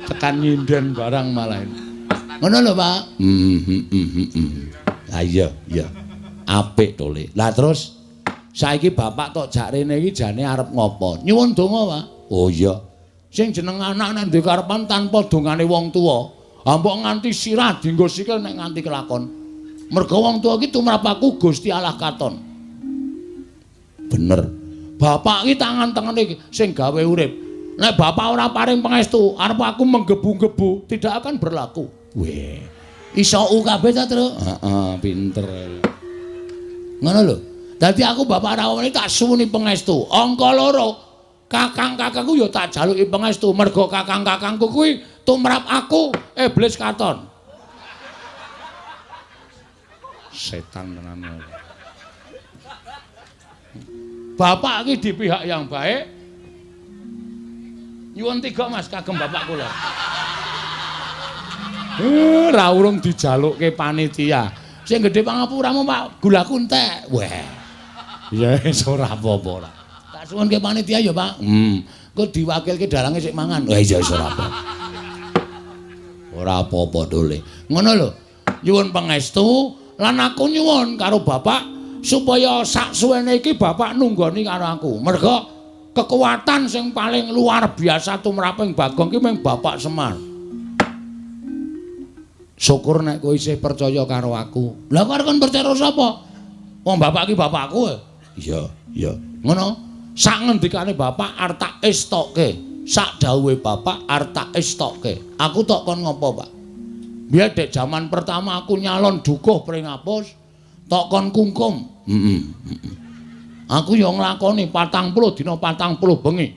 Tekan nyinden barang malah. Ngono lho, Pak. Ha iya, iya. Apik to, Le. Lah terus saiki bapak tok jak rene iki jane arep ngopo? Nyuwun donga, Pak. Oh iya. Sing jeneng anak nek duwe karepan tanpa dongane wong tuwa, Mbok nganti sirah dienggo sikil nek nganti kelakon. Mergo wong tuwa iki tumrap aku Gusti Allah katon. Bener. Bapak iki tangan-tangane sing gawe urip. Nek bapak ora paring pangestu, arep aku menggebu-gebu tidak akan berlaku. Weh. Iso u kabeh ta, Truk? Heeh, pinter. Ngono lho. Dadi aku bapak rawuh tak suwuni pangestu. Angka loro, kakang-kakangku ya tak jaluki pangestu mergo kakang-kakangku kuwi tumrap aku iblis katon. Setan tenan. Bapak iki di pihak yang baik. Nyuwun tiga Mas kagem bapak kula. Ra urung dijalukke panitia. Sing gedhe pangapuramu Pak, gulaku entek. Weh. Ya wis ora apa-apa ora. Tak suwunke panitia ya, Pak. Engko diwakilke dalange sik mangan. Wah iya wis ora apa. Ora apa-apa dole. Ngono lho. Nyuwun pangestu lan aku nyuwun karo bapak supaya sak suwene iki bapak nunggoni karo aku. Mergo kekuatan sing paling luar biasa tumraping Bagong ki mung Bapak Semar. Syukur nek kowe isih percaya karo aku. Lah kok arep kon percaya karo sapa? Wong bapak ki bapakku. Iya, iya. Ngono. Sak ngendikane bapak arep tak estokke. Sak dawuhe bapak arep tak estokke. Aku tok kon ngopo, Pak? Biyen dek jaman pertama aku nyalon dukuh Pringapus, tok kon kungkum. Heeh. Aku ya nglakoni 40 dina 40 bengi.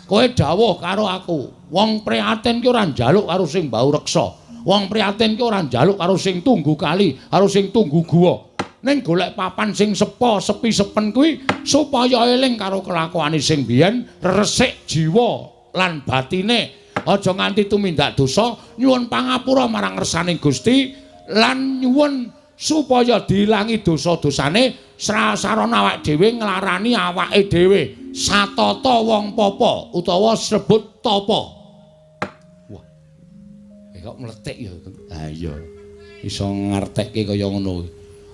Kowe dawuh karo aku, wong prihatin ki ora njaluk karo sing bau reksa. Wong prihatin ki ora njaluk karo sing tunggu kali, karo sing tunggu guwa. Ning golek papan sing sepo, sepi sepen kuwi supaya eling karo kelakuane sing biyen, resik jiwa lan batine. Aja nganti tumindak dosa, nyuwun pangapura marang ngersaning Gusti lan nyuwun supaya diilangi dosa-dosane sarana awake dhewe nglarani awake dhewe satata wong papa utawa sebut tapa. Wah. Kok mletik ya. Ha iya. Iso ngertekke kaya ngono.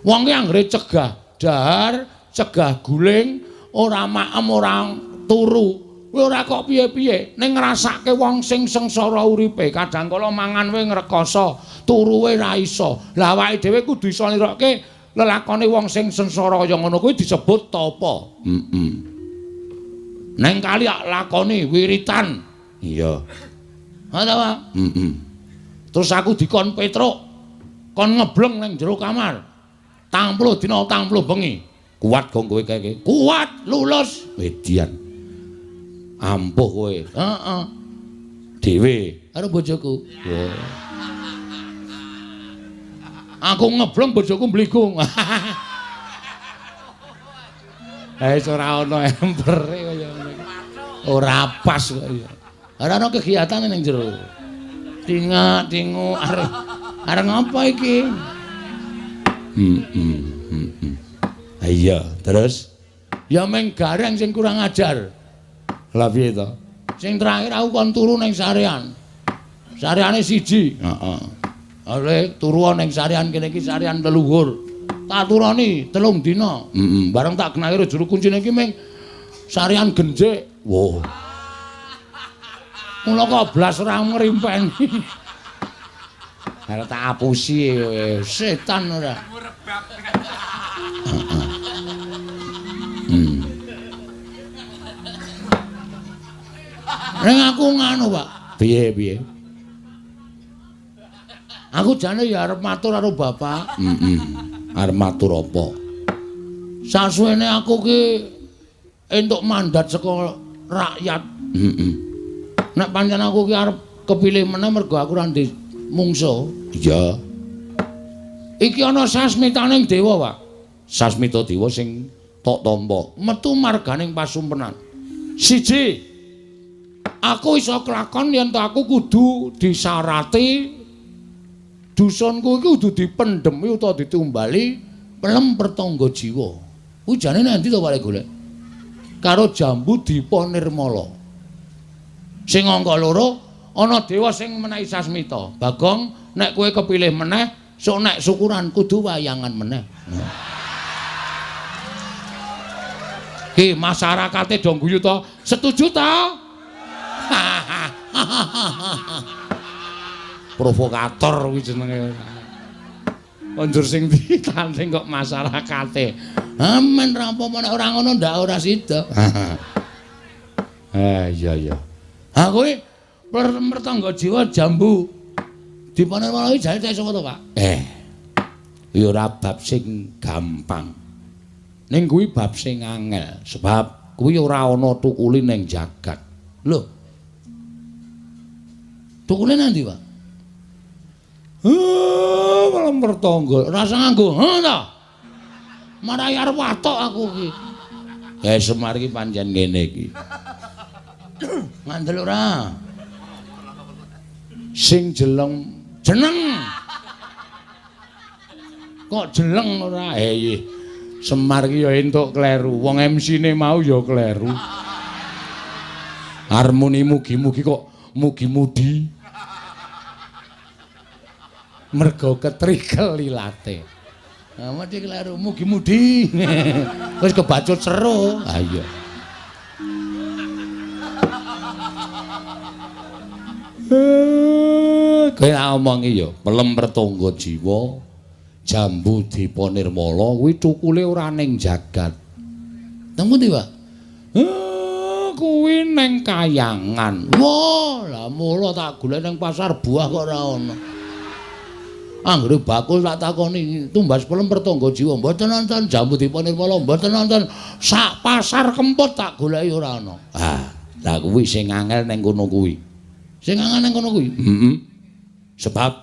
Wong ki anggere cegah dahar, cegah guling, ora maem, ora turu. Kowe ora kok piye-piye, ning ngrasake wong sing sengsara uripe, kadang kala mangan wae ngrekoso, turu wae ra iso. Lah awake dhewe kudu iso nirokke lelakone wong sing sengsara kaya ngono kuwi disebut tapa. Heeh. Neng kali lakoni wiritan. Iya. Ha ta, Pak? Heeh. Terus aku dikon Petruk, kon ngebleng nang jero kamar. 40 dina 40 bengi. Kuat gong kowe kae. Kuat, lulus. Median. Ampuh kowe. Heeh. Dhewe karo bojoku. Wah. Aku ngebleng bojoku mbligung. Eh ora ana empere kaya ngono iki. Ora pas kok ya. Ora ana kegiatan ning jero. Tingak-tingu arep ngapa iki? Iya, terus ya meng gareng sing kurang ajar. Lah piye to? Sing terakhir aku kon turu ning sarean. Sareane siji. Heeh. Ale turu ning sarean kene iki sarean leluhur. Tak turoni 3 dina. Heeh. Bareng tak genake juru kuncine iki meng sarean genjik. Wah. Mula kok blas ora ngrimpeni. Arep tak apusi setan ora. Ning aku nganu, Pak. Piye-piye? Aku jane ya arep matur karo bapak. Heeh. Arep matur apa? Sasuwene aku ki entuk mandat saka rakyat. Heeh. Nek pancen aku ki arep kepilih meneh mergo aku ora ndek mungsuh. Iya. Iki ana sasmitaning dewa, Pak. Sasmita dewa sing tok tampa metu marganing pasumpenan. Siji, aku iso kelakon yen to aku kudu disarati dusunku iki kudu dipendhemi utawa ditumbali pelem pertangga jiwa. Kuwi jane nang endi to Pak golek? Karo jambu Dipa Nirmala. Sing angka loro ana dewa sing menehi sasmita. Bagong, nek kowe kepilih meneh, sok nek syukuran kudu wayangan meneh. Ki masyarakate do guyu to? Setuju to? Provokator kuwi jenenge. Njur sing ditanding kok masyarakate. Amen ra apa-apa nek ora ngono ndak ora sida. Iya iya. Ha kuwi mertangga jiwa jambu Dipanirmala iki jane tek sapa to, Pak? Ya ora bab sing gampang. Ning kuwi bab sing angel, sebab kuwi ora ana tukule ning jagat. Lho. Tukule nang ndi, Pak? Malah mertangga, rasa nganggo. Heh ta. Marai arep watok aku iki. Ya Semar iki pancen ngene iki. Ngandel ora? Sing jeleng jeneng. Kok jeleng ora? Eh, Semar iki ya entuk kleru. Wong MC-ne mau ya kleru. Harmoni mugi-mugi kok mugi-mudi. Mergo ketrikel ilate. Nah, mesti kleru mugi-mudi. Wis kebacut seru. Ha iya. Kowe tak omongi ya, pelem pertangga jiwa, jambu dipa nirmala kuwi cukule ora ning jagat. Nang pundi, Pak? Kuwi ning kayangan. Wah, lah mula tak golek ning pasar buah kok ora ana. Anggere bakul tak takoni tumbas pelem pertangga jiwa mboten nonton jambu dipa nirmala mboten nonton sak pasar Kemput tak goleki ora ana. Ah, lah kuwi sing angel ning kono kuwi. Sing angel ning kono kuwi. Heeh. Sebab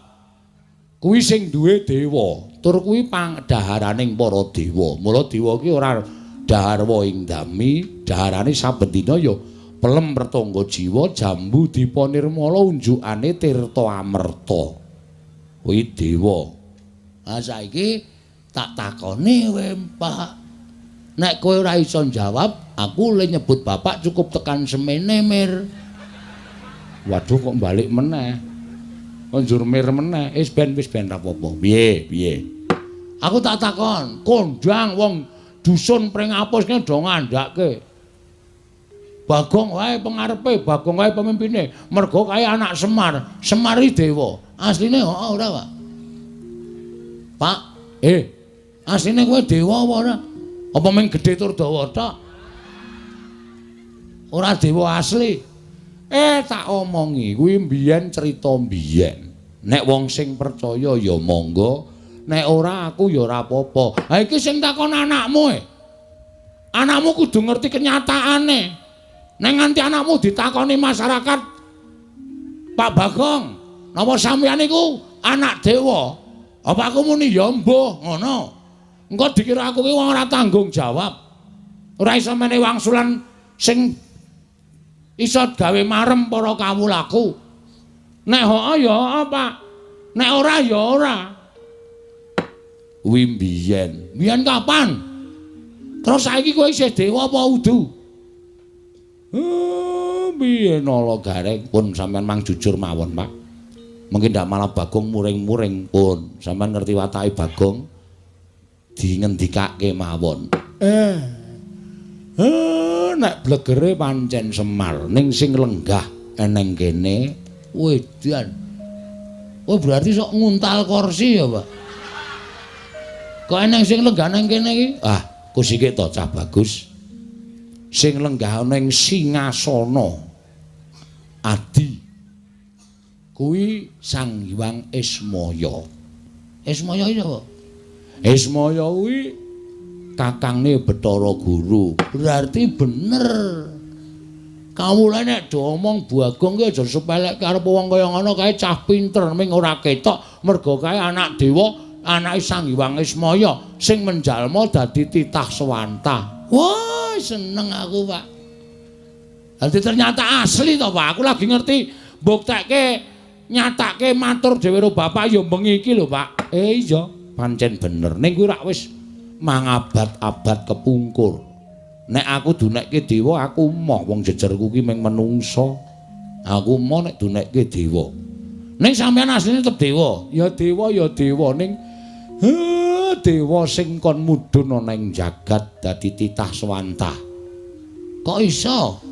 kuwi sing duwe dewa, tur kuwi pangdaharaning para dewa. Mula dewa ki ora dahar ing dami, daharane saben dina ya pelem pertangga jiwa jambu dipa nirmala unjukane tirta amerta. Kuwi dewa. Ha saiki tak takoni kowe, Pak. Nek kowe ora iso njawab, aku le nyebut bapak cukup tekan semene, Mir. Waduh kok balik meneh. Kok njur mir meneh. Wis ben ra apa-apa. Piye, piye? Aku tak takon, kondang wong dusun Pringapus kene do ngandhake. Bagong wae pengarepe, Bagong wae pemimpine. Mergo kae anak Semar, Semar iki dewa. Asline heeh ora, Pak? Pak, asline kowe dewa apa ora? Apa mung gedhe tur dawa tok? Ora dewa asli. Tak omongi, kuwi mbiyen cerita mbiyen. Nek wong sing percaya ya monggo, nek ora aku ya ora apa-apa. Ha iki sing takon anakmu e. Anakmu kudu ngerti kenyataane. Nek nganti anakmu ditakoni masyarakat, Pak Bagong, napa sampeyan niku anak dewa? Apa aku muni ya mbuh ngono. Engko dikira aku ki wong ora tanggung jawab. Ora iso menehi wangsulan sing iso gawe marem para kawulaku. Nek heeh ya heeh, Pak. Nek ora ya ora. Kuwi mbiyen. Mbiyen kapan? Terus saiki kowe isih dewa apa udu? Piye nala gareng pun sampean mang jujur mawon, Pak. Mungkin ndak malah Bagong muring-muring pun. Sampean ngerti watake Bagong dingendikake mawon. Nek blegere pancen Semar ning sing lenggah eneng kene wedan. Oh berarti sok nguntal kursi ya, Pak. Kok eneng sing lenggah nang kene iki? Ah, kusike to cah bagus. Sing lenggah ning singasana adi kuwi Sang Hyang Ismaya. Ismaya iki sapa? Ismaya kuwi kakangne Bathara Guru. Berarti bener. Kawula nek do omong Bagong ki aja sepelekke arep wong kaya ngono kae cah pinter ming ora ketok mergo kae anak dewa, anake Sang Hyang Ismaya sing menjalma dadi titah sewantah. Wah, seneng aku, Pak. Dadi ternyata asli to, Pak. Aku lagi ngerti mbuktekke nyatake matur dhewe karo bapak ya bengi iki lho, Pak. Iya, pancen bener. Ning kuwi rak wis mangabad-abad kepungkur. Nek aku dunekke dewa, aku moh wong jejerku ki mung menungsa. Aku moh nek dunekke dewa. Ning sampeyan asline tetep dewa. Ya dewa ya dewa ning dewa sing kon mudhun ana ing jagat dadi titah swantah. Kok iso?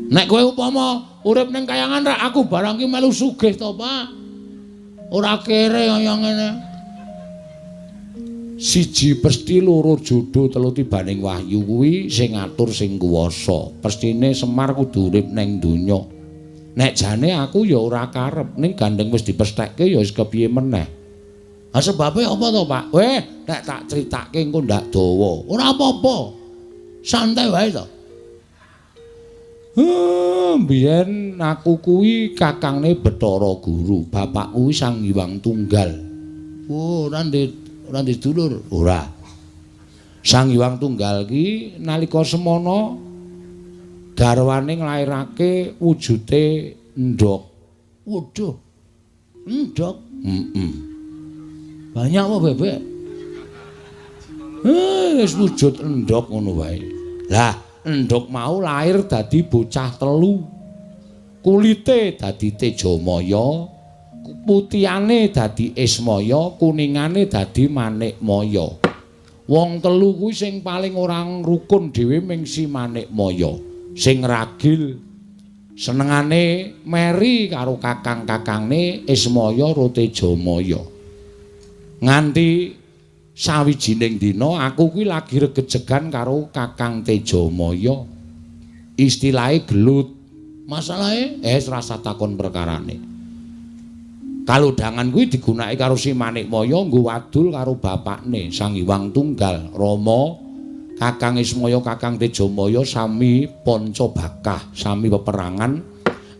Nek kowe upama Urip ning kayangan rak aku barang ki melu sugih to, Pak. Ora kere kaya ngene. Siji pesti, loro jodo, telu tibaning wahyu kuwi sing ngatur sing kuwasa. Pestine Semar kudu urip ning donya. Nek jane aku ya ora karep, ning gandeng wis dipesthekke ya wis kepiye meneh. Ha sebabe apa to, Pak? Weh, nek tak critake engko ndak dawa. Ora apa-apa. Santai wae to. Biyen aku kuwi kakangne Bathara Guru, bapak kuwi Sang Hyang Tunggal. Oh, ora ndek dulur, ora. Sang Hyang Tunggal ki nalika semana garwane nglairake wujude endhog. Waduh. Endhog. Heeh. Banyak apa bebek? Wis wujud endhog ngono wae. Lah, endhog mau lahir dadi bocah telu. Kulite dadi Tejamaya, putihane dadi Ismaya, kuningane dadi Manikmaya. Wong telu kuwi sing paling ora rukun dhewe ming si Manikmaya. Sing ragil senengane meri karo kakang-kakangne Ismaya ro Tejamaya. Nganti sawijining dina aku kuwi lagi regejegan karo Kakang Tejamaya. Istilahe gelut. Masalahe rasa takon perkarane. Kalodhangan kuwi digunakake karo si Manikmaya nggo wadul karo bapakne Sang Hyang Tunggal Rama. Kakang Ismaya, Kakang Tejamaya sami panca bakah, sami peperangan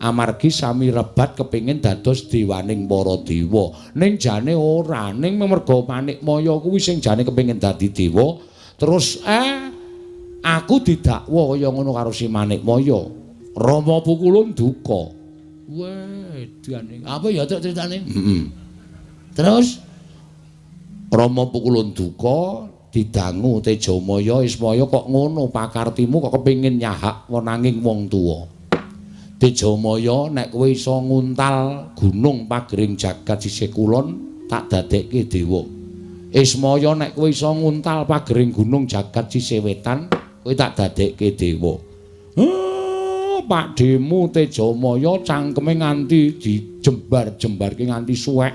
amargi sami rebat kepengin dados dewaning para dewa. Ning jane ora, ning merga Manikmaya kuwi sing jane kepengin dadi dewa, terus aku didakwa kaya ngono karo si Manikmaya. Rama Pukulun duka. Weh, edane. Apa ya critane? Heeh. Terus Rama Pukulun duka didangu Tejamaya Ismaya kok ngono pakartimu kok kepengin nyahak wenanging wong tuwa. Tejamaya nek kowe iso nguntal gunung pagering jagat sisih kulon tak dadekke dewa. Ismaya nek kowe iso nguntal pagering gunung jagat sisih wetan kowe tak dadekke dewa. Pakdhemu Tejamaya cangkeme nganti dijembar-jembarke nganti suwek.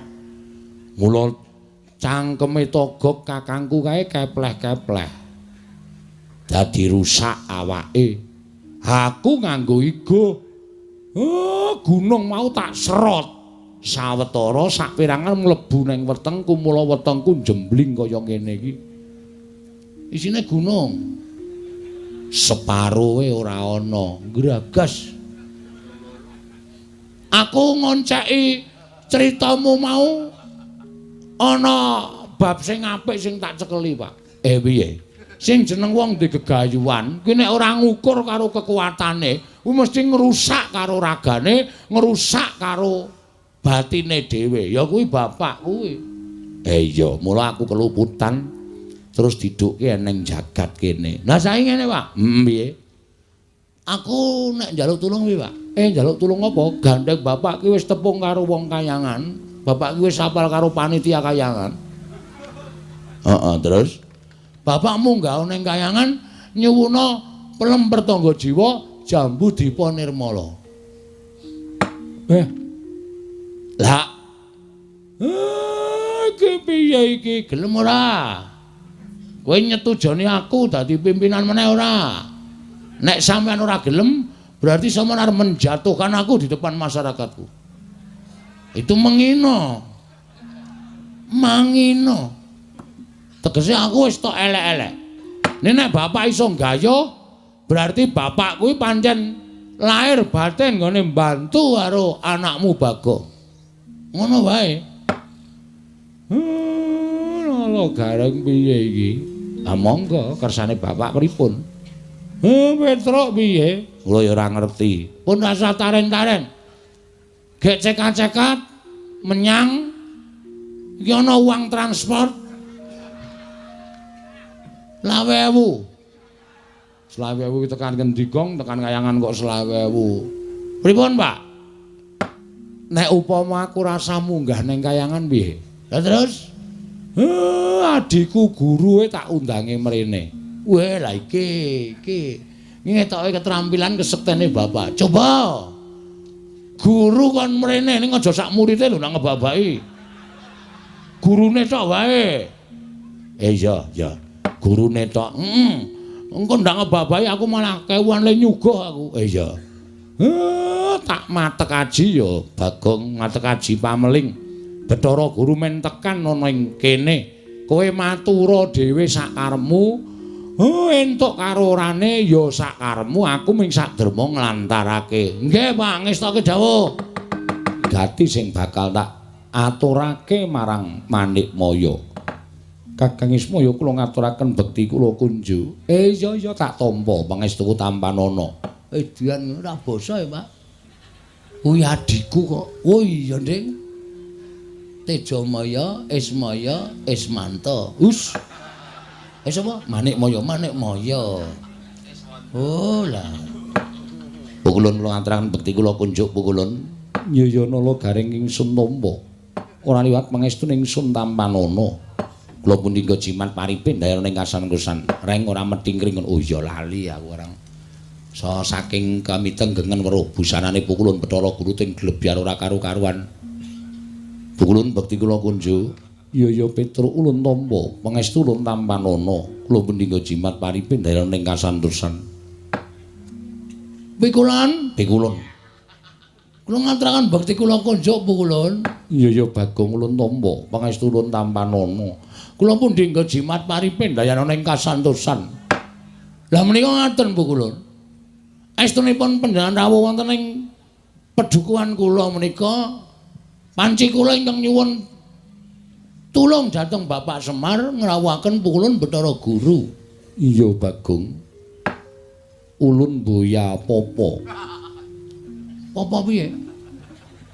Mula cangkeme Togog kakangku kae kepleh-kepleh. Dadi rusak awake. Aku nganggo igo. Gunung mau tak serot. Sawetara saperangan mlebu ning wetengku, mula wetengku jembling kaya ngene iki. Isine gunung. Separoe ora ana, gragas. Aku ngonceki critamu mau ana bab sing apik sing tak cekeli, Pak. Piye? Sing jeneng wong di gegayuhan, kuwi nek ora ngukur karo kekuatane, kuwi mesti ngrusak karo ragane, ngrusak karo batine dhewe. Ya kuwi bapak kuwi. Iya, mula aku keluputan terus didukke ning jagat kene. Lah saiki ngene, Pak. Piye? Aku nek njaluk tulung piye, Pak? Njaluk tulung apa? Gandeng bapak ki wis tepung karo wong kayangan. Bapak ki wis apal karo panitia kayangan. Heeh, terus bapak munggah ning kayangan nyuwuna pelem pertangga jiwa jambu dipa nirmala. Lah. Iki piye iki? Gelem ora? Kowe nyetujoni aku dadi pimpinan meneh ora? Nek sampean ora gelem, berarti sampean arep menjatuhkan aku di depan masyarakatku. Itu mengino. Mangino. Tegese aku wis tok elek-elek. Nek bapak iso nggayuh, berarti bapak kuwi pancen lahir batin nggone mbantu karo anakmu Bagong. Ngono wae. Lho gareng piye iki? Ah monggo kersane bapak pripun? Petruk piye? Kula ya ora ngerti. Pun rasa taren-taren. Gek cekat-cekat menyang iki ana uang transport 20.000. 20.000 tekan ngendi gong, tekan kayangan kok 20.000. Pripun, Pak? Nek upama aku rasa munggah ning kayangan piye? Lah terus adikku guruwe tak undange mrene. Weh, lah iki iki ngetoke keterampilan kesektene bapak. Coba. Guru kon mrene ning aja sak murite lho nang ngebabaki. Gurune tok wae. Iya, iya. Gurune tok. Heeh. Engko ndak ngebabaki aku malah kewuan le nyuguh aku. Iya. Tak matek aji ya Bagong, matek aji pameling. Bathara Guru men tekan ana ing kene. Kowe matura dhewe sakarepmu. Oh, entuk karo orane ya sakarepmu, aku ming saderma nglantarake. Nggih, Pak, ngestoke dawuh. Gati sing bakal tak aturake marang Manikmaya. Kakang Ismaya kula ngaturaken bekti kula kunjuk. Iya iya tak tampa pangestuku tampanana. Edian ora basa ya, Pak. Kuwi adhiku kok. Oh iya, Ding. Tejamaya, Ismaya, Ismanta. Us. Sapa? Manikmaya, Manikmaya. Oh lah. Pukulun kula ngaturaken bekti kula kunjuk pukulun. Iya nala garing ingsun tampa. Ora liwat pangestu ingsun tampanana. Kula punika jimat paripin dayana ing kasan-kusan. Reng ora methingkring. Oh iya lali aku orang. So saking kamitenggengen weruh busanane pukulun Bathara Guru ting glebyar ora karu-karuan. Pukulun bekti kula kunjuk. Iya iya Petruk ulun tampa pangestu ulun tampanana. Kula punika jimat paripin dayana ing kasantosan. Pikulun, pikulun. Kula ngaturaken bekti kula kunjuk pukulun. Iya iya Bagong ulun tampa pangestu ulun tampanana. Kula pundi nggo jimat paripin dayana ing kasantosan. Lah menika ngaten pukulun. Estunipun panjenengan rawuh wonten ing pedukuhan kula menika panci kula ingkang nyuwun tulung dhateng Bapak Semar ngrawuhaken pukulun Bathara Guru. Iya Bagong. Ulun boya popo. Popo piye?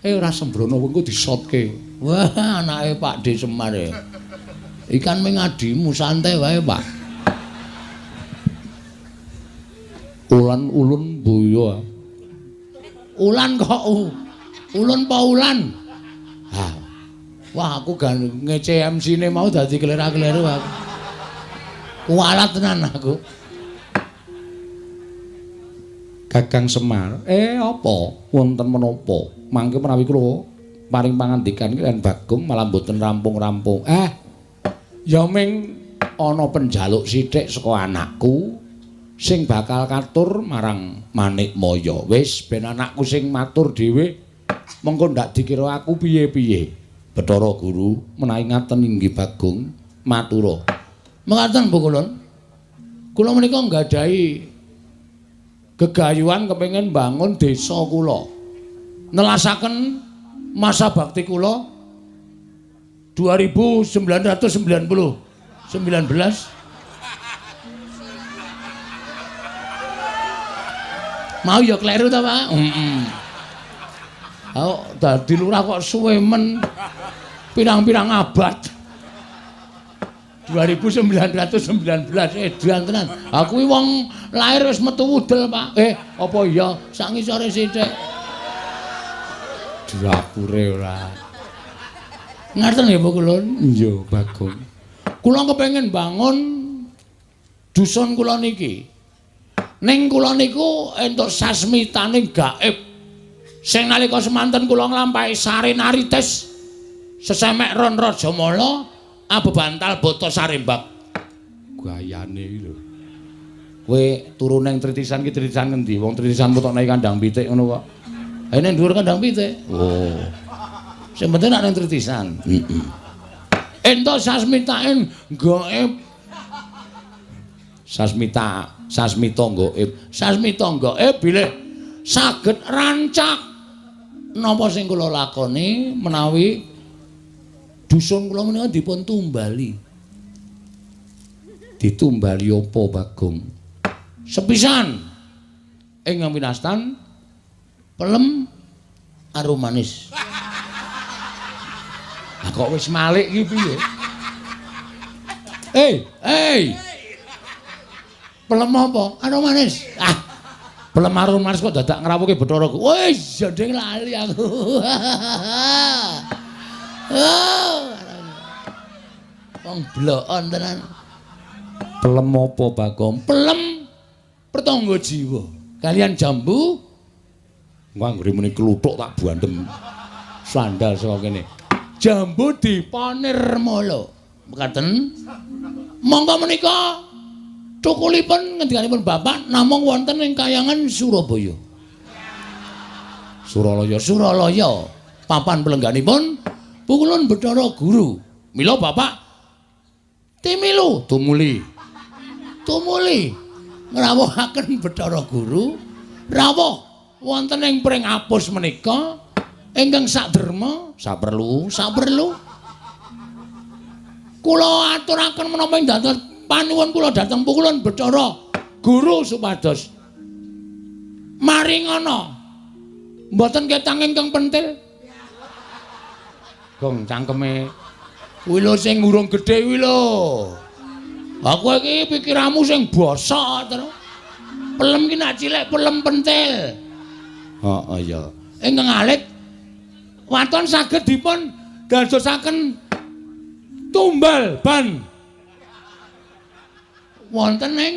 Ora sembrono engko disotke. Wah, anake Pak D Semar e. Ikan ming adimu santai wae, Pak. Ulan ulun boya. Ulan kok ulun pa ulan? Ha. Wah, aku gan ngece MC-ne mau dadi kelera-keleru aku. Kualat tenan aku. Kakang Semar, apa? Wonten menapa? Mangke menawi kula paring pangandikan kaliyan Bagong malah mboten rampung-rampung. Ya ming ana penjaluk sithik saka anakku sing bakal katur marang Manikmaya. Wis ben anakku sing matur dhewe, mengko ndak dikira aku piye-piye. Bathara Guru menawi ngaten inggih Bagong matura. Mekaten Bu Kulun. Kula menika nggadahi gegayuhan kepengin bangun desa kula. Nelasaken masa bakti kula 2990 19. Mau ya kleru ta, Pak? Heeh. Oh, dadi lurah kok suwe men pirang-pirang abad. 2919 edan tenan. Aku kuwi wong lahir wis metu wudel, Pak. Apa iya sak ngisore sithik. Dapure ora. Ngaten nggih, Bu Kulun? Iya, Bagong. Kula kepengin bangun dusun kula niki. Ning kula niku entuk sasmitane gaib. Sing nalika semanten kula nglampahi sarenarites sesemek ron Rajamala abebantal bata sarembak. Gayane iki lho. Kowe turu ning tritisan ki tritisan ngendi? Wong tritisan potokne kandang pitik ngono kok. Ha ning dhuwur kandang pitik. Oh. Sing penting nek ning tritisan. Heeh. Entuk sasmitane gaib. Sasmita, sasmita gaib. Sasmita gaib bilih saged rancak napa sing kula lakoni menawi dusun kula menika dipun tumbali. Ditumbali apa, Bagong? Sepisan ing winastan pelem arum manis. Lah kok wis malik iki piye? Pelem apa? Arum manis. Ah. Pelem arum manis kok dadak ngrawuhke Bathara Guru. Wis, jodheng lali aku. Oh. Wong blokon tenan. Pelem apa, Bagong? Pelem pertangga jiwa. Kalian jambu Engko anggere muni kluthuk tak buandem sandal saka kene. Jambu Dipa Nirmala. Mekaten. Monggo menika cukulipun ngendikanipun Bapak namung wonten ing kayangan Surabaya. Suralaya, Suralaya. Papan pelengganipun Pukulun Bathara Guru. Mila Bapak timilu tumuli. Tumuli ngrawuhaken Bathara Guru rawuh wonten ing pring apus menika ingkang saderma saperlu saperlu. Kula aturaken menapa ing dados panuwun kula dhateng Pukulun Bathara Guru supados maringana mboten ketang ingkang pentil. Gong cangkeme kuwi lho sing urung gedhe kuwi lho. Aku iki pikiranmu sing bosok terus. Pelem ki nak cilik pelem pentil. Heeh ya. Ingkang alit waton saged dipun dadosaken tumbal ban wonten ing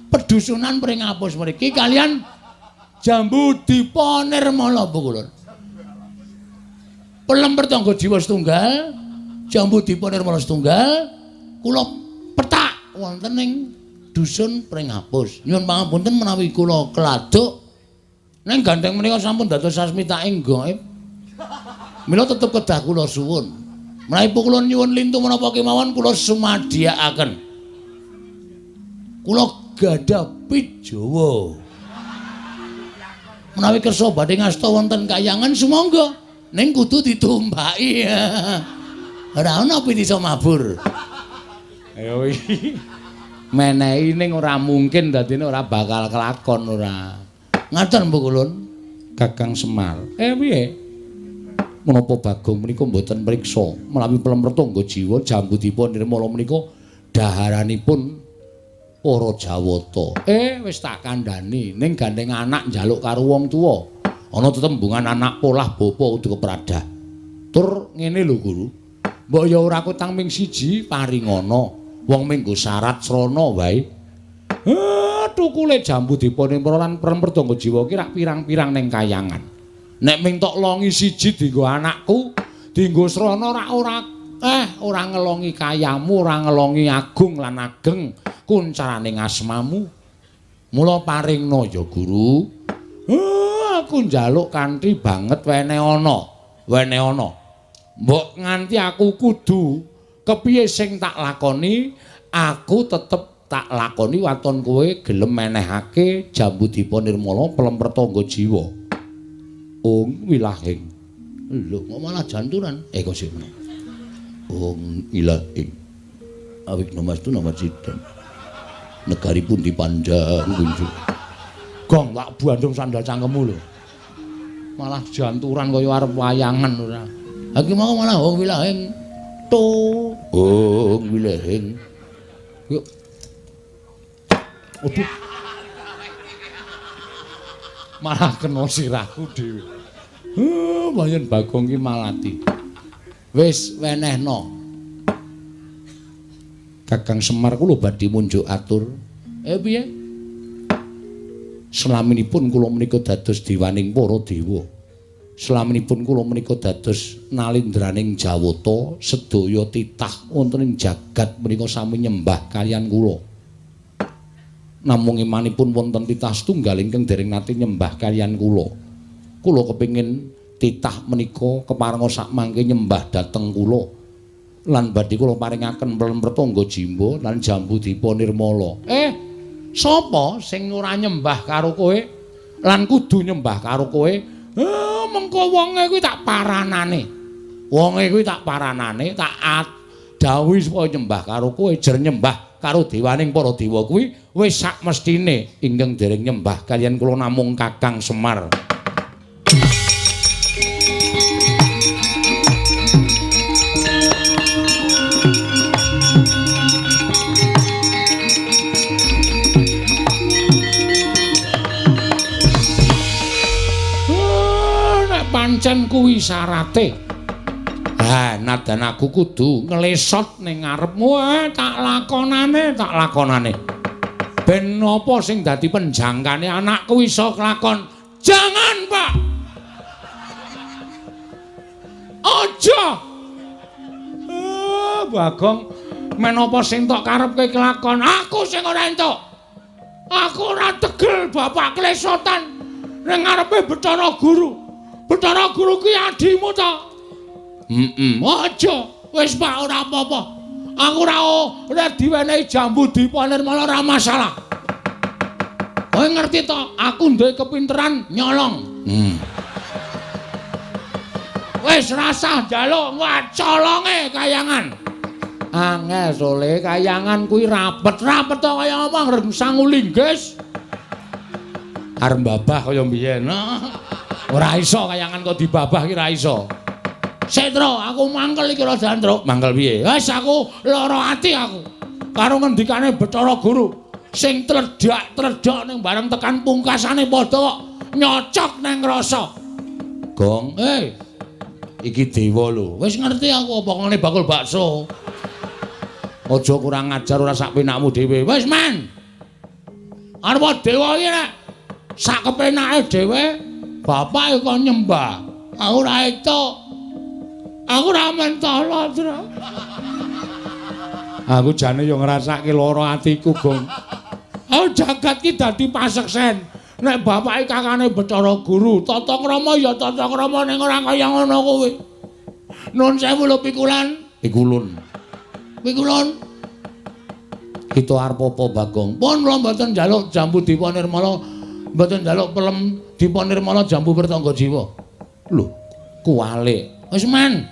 pedusunan Pringapus mriki kalian Jambu Dipa Nirmala Pukulun. Pelem Pertangga Jiwa setunggal, Jambu Dipa Nirmala setunggal, kula petak wonten ing dusun Pringapus. Nyuwun pangapunten menawi kula keladuk ning gandeng menika sampun dados sasmitaing gaib. Mila tetep kedah kula suwun. Menawi kula nyuwun lintu menapa kemawon kula sumadiyakaken. Kula gadah pit Jawa. Menawi kersa badhe ngasta wonten kayangan sumangga ning kudu ditumpaki. Ora ana pit iso mabur. Ayo iki. Menehi ning ora mungkin dadine ora bakal kelakon ora. Ngaten Bu Kulun, Kakang Semar. Piye? Menapa Bagong menika mboten mriksa menawi pelem Pertangga Jiwa Jambu Dipa Nirmala menika daharanipun para Jawata. Wis tak kandhani ning gandeng anak njaluk karo wong tuwa. Ana tetembungan anak polah bapa kudu kepradah. Tur ngene lho Guru. Mbok ya ora kutang ming siji paringana. Wong minggo syarat srana wae. Tukule Jambu Dipa Nirmala lan pelem Pertangga Jiwa ki rak pirang-pirang ning kayangan. Nek ming tok longi siji dienggo anakku, dienggo srana rak ora ora ngelongi kayamu, ora ngelongi agung lan ageng kuncarane asmamu. Mula paringna ya Guru. Aku njaluk kanthi banget wene ana, wene ana. Mbok nganti aku kudu kepiye sing tak lakoni, aku tetep tak lakoni waton kowe gelem menehake Jambu Dipa Nirmala pelem Pertangga Jiwa. Ung wilahing. Lho kok malah janturan? Kok sik meneh. Ung ilahing. Awik namastu namacidam. Negari pun dipandang kunjung. Gong tak bandung sandal cangkemmu lho. Malah janturan kaya arep wayangan ora. Ha iki mau malah ung wilahing. To, ung wilahing. Yuk. Aduh. Malah kena sirahku dhewe. Wayan Bagong ki malati. Wis wenehno. Kakang Semar kula badhe munjuk atur. Piye? Selaminipun kula menika dados dewaning para dewa. Selaminipun kula menika dados nalindraning Jawata, sedaya titah wonten ing jagat menika sami nyembah kaliyan kula. Namung imanipun wonten titah setunggal ingkang dereng nate nyembah kaliyan kula. Kula kepingin titah menika keparenga sakmangke nyembah dhateng kula. Lan badhe kula paringaken pelem Pertangga Jimba lan Jambu Dipa Nirmala. Sapa sing ora nyembah karo kowe lan kudu nyembah karo kowe? Mengko wonge kuwi tak paranane. Wonge kuwi tak paranane, tak dawuhi supaya nyembah karo kowe, jer nyembah karo dewaning para dewa kuwi wis sak mestine ingkang dereng nyembah kaliyan kula namung Kakang Semar. Nek pancen kuwi syarate. Ha, nadan aku kudu nglesot ning ngarepmu, tak lakonane, tak lakonane. Ben napa sing dadi penjangkane anakku iso kelakon Jangan, Pak. Aja. Bagong, menapa sing tok karepke kelakon? Aku sing ora entuk. Aku ora tegel bapak klesotan ning ngarepe Bathara Guru. Bathara Guru ki adimu ta? Heeh. Aja. Wis Pak, ora apa-apa. Aku ora diwenehi jambu dipa nirmala ora masalah. Kowe ngerti to, aku duwe kepinteran nyolong. Wis rasah njaluk wacolonge kayangan. Angel sole kayangan kuwi rapet-rapet to kaya apa ngreng sangu linggis. Arep babah kaya mbiyen. Ora iso kayangan kok dibabah ki ora iso. Setro, aku mangkel iki rada antruk. Mangkel piye? Wis aku lara ati aku. Karo ngendikane Bathara Guru sing tledak-tledok ning bareng tekan pungkasane padha kok nyocok nang rasa. Gong, iki dewa lho. Wis ngerti aku apa ngene bakul bakso. Aja kurang ajar ora sak penakmu dhewe. Wis men. Arep dewa iki nek sak kepenake dhewe bapak kok nyembah. Aku ora entuk. Aku ora mentolo, Tru. Aku jane yo ngrasake lara atiku, Gong. Aku jagat ki dadi paseksen. Nek bapake kakane Bathara Guru, tata krama ya tata krama ning ora kaya ngono kuwi. Nun sewu lho pikulan. Pikulun. Pikulun. Kita arep apa, Bagong? Pun kula mboten njaluk jambu dipa nirmala, mboten njaluk pelem dipa nirmala jambu pertangga jiwa. Lho, kuwalik. Wis men.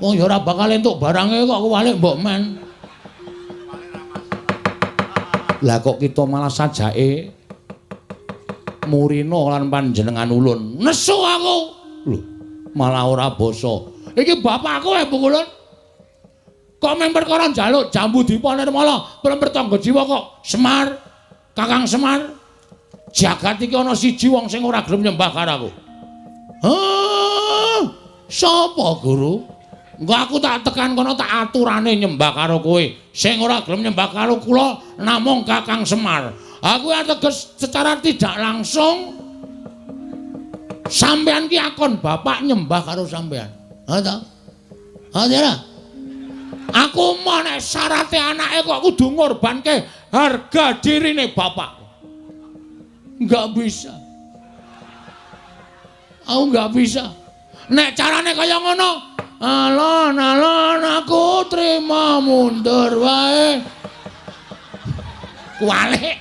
Wong ya ora bakal entuk barange kok kuwalik mbok men. Lah kok kita malah sajake murina lan panjenengan ulun. Nesu aku. Lho, malah ora basa. Iki bapakku e Pukulun. Kok mung perkara njaluk jambu dipa nirmala, pelem pertangga jiwa kok Semar, Kakang Semar. Jagat iki ana siji wong sing ora gelem nyembah karo aku. Hah? Sapa, Guru? Engko aku tak tekan kono tak aturane nyembah karo kowe. Sing ora gelem nyembah karo kula namung Kakang Semar. Aku ateges secara tidak langsung sampean ki akon bapak nyembah karo sampean. Ha ta? Ha ta? Aku mau nek syarate anake kok kudu ngorbanke harga dirine bapak. Enggak bisa. Aku enggak bisa. Nek carane kaya ngono, alon-alon aku trima mundur wae. Kuwalik.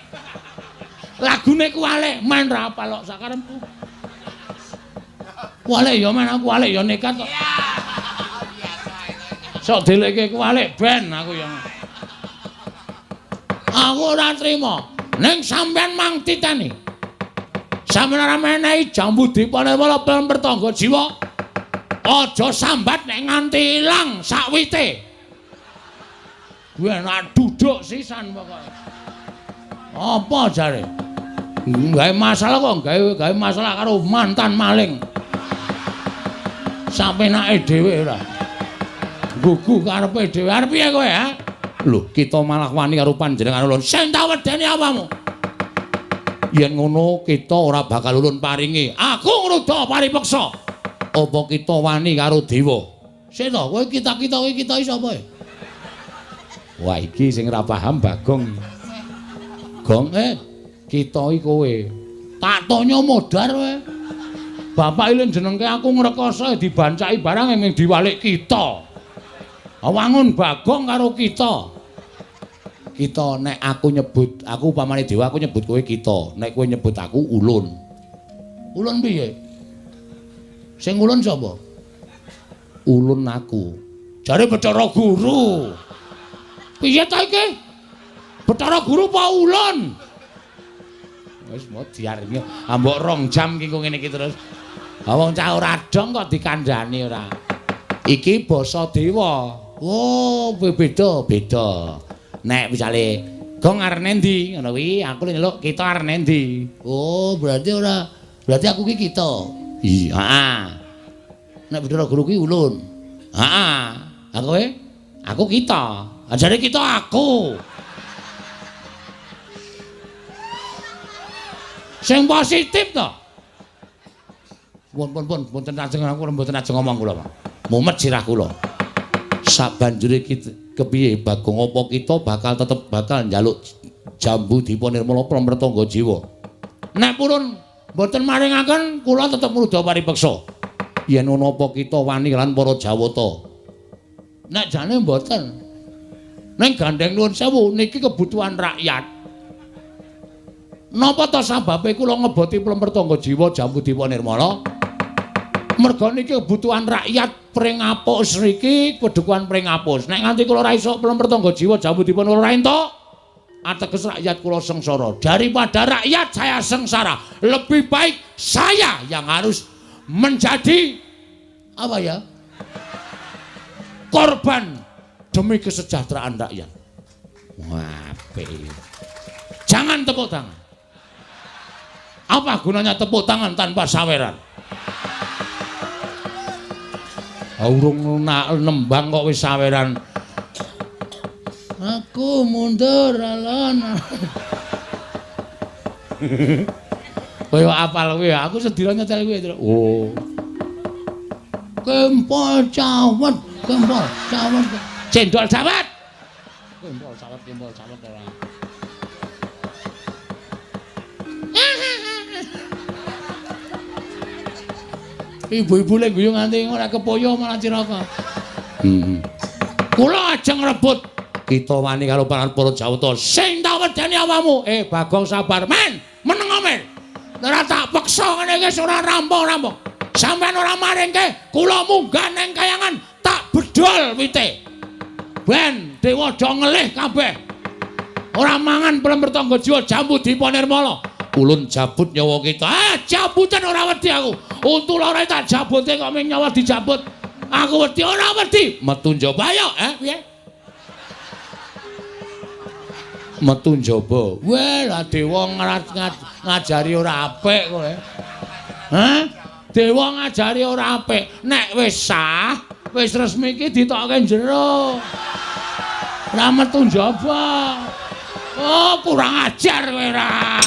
Lagune kuwalik, men ra apal kok sakarepku. Kuwalik ya men aku kuwalik ya nekat kok. Sok delekke kuwalik ben aku ya. Aku ora trima. Ning sampean mang titeni. Sampeyan ora menehi jambu dipa nirmala pelem pertangga jiwa. Aja sambat nek nganti ilang sakwite. Kuwi enak duduk sisan pokoke. Apa jare? Gawe masalah kok gawe masalah karo mantan maling. Sapenake dhewe ora. Gugu karepe dhewe. Arep piye kowe, ha? Lho, kita malah wani karo panjenengan ulun. Sing tak wedeni apamu? Yen ngono kita ora bakal ulun paringi. Aku ngruda paripeksa. Apa kita wani karo dewa? Sik to, kowe kita-kita kowe kita iki sapa? Wah, iki sing ora paham Bagong. Gong, kita iki kowe. Tak tonyo modar kowe. Bapak ilin jenengke aku ngrekoso dibancaki barang ming diwalik kita. Wangun Bagong karo kita. Kita nek aku nyebut, aku upamane dewa aku nyebut kowe kita. Nek kowe nyebut aku ulun. Ulun piye? Sing ulun sapa? Ulun aku. Jare Bathara Guru. Piye ta iki? Bathara Guru apa ulun? Wis modiar iki. Ambok 2 jam iki kok ngene iki terus. Ha wong cah ora dong kok dikandhani ora. Iki basa dewa. Oh, beda, beda. Nek misale Gong arep endi ngono kuwi, aku nyeluk kita arep endi. Oh, berarti ora, berarti aku ki kita. Iya, heeh. Nek Bathara Guru ki ulun. Heeh. Ha kowe? Aku kita. Jare kita aku. Sing positif to. Pun pun pun mboten ajeng aku mboten ajeng ngomong kula, Pak. Mumet sirah kula. Sabanjure kepiye Bagong apa kita bakal tetep bakal njaluk jambu Dipa Nirmala Pramretangga Jiwa. Nek purun mboten maringaken kula tetep mrudha paripeksa. Yen ana apa kita wani lan para Jawata. Nek jane mboten. Ning gandeng nuwun sewu niki kebutuhan rakyat. Napa ta sababe kula ngeboti Plempertangga Jiwa Jambu Dipa Nirmala? Merga niki kebutuhan rakyat Pringapus niki pedukuhan Pringapus. Nek nganti kula ora iso Plempertangga Jiwa Jambu Dipa Nirmala ora entuk, ateges rakyat kula sengsara. Daripada rakyat saya sengsara, lebih baik saya yang harus menjadi apa ya? Korban demi kesejahteraan rakyat. Wah, apik. Jangan tepuk tangan. Apa gunanya tepuk tangan tanpa saweran? Urung nembang kok wis saweran. Aku mundur alon. Kowe apal kowe, aku sedina nyetel kowe. Oh. Kempol cawet, kempol cawet. Cendol cawet. Kempol cawet, kempol cawet ora. Ibu-ibu lek guyu nganti ora kepoyo malah cilaka. Heeh. Kula ajeng rebut kita wani karo para Jawata. Sing tak wedeni awakmu. Bagong sabar, men. Meneng men. Ora tak peksa ngene iki ora rampung-rampung. Sampeyan ora maringke, kula munggah nang kayangan tak bedol wite. Ben dewa do ngelih kabeh. Ora mangan Plempertangga Jiwa Jambu Dipa Nirmala. Ulun jabut nyawa kita. Ah, jabutan ora wedi aku. Untu loro tak jabute kok ming nyawa dijabut. Aku wedi ora wedi. Metu njaba ayo, piye? Metu njaba. Weh, lah dewa ngajari ora apik kowe. Hah? Dewa ngajari ora apik. Nek wis sah, wis resmi iki ditokke jero. Ora metu njaba. Oh, kurang ajar kowe ora.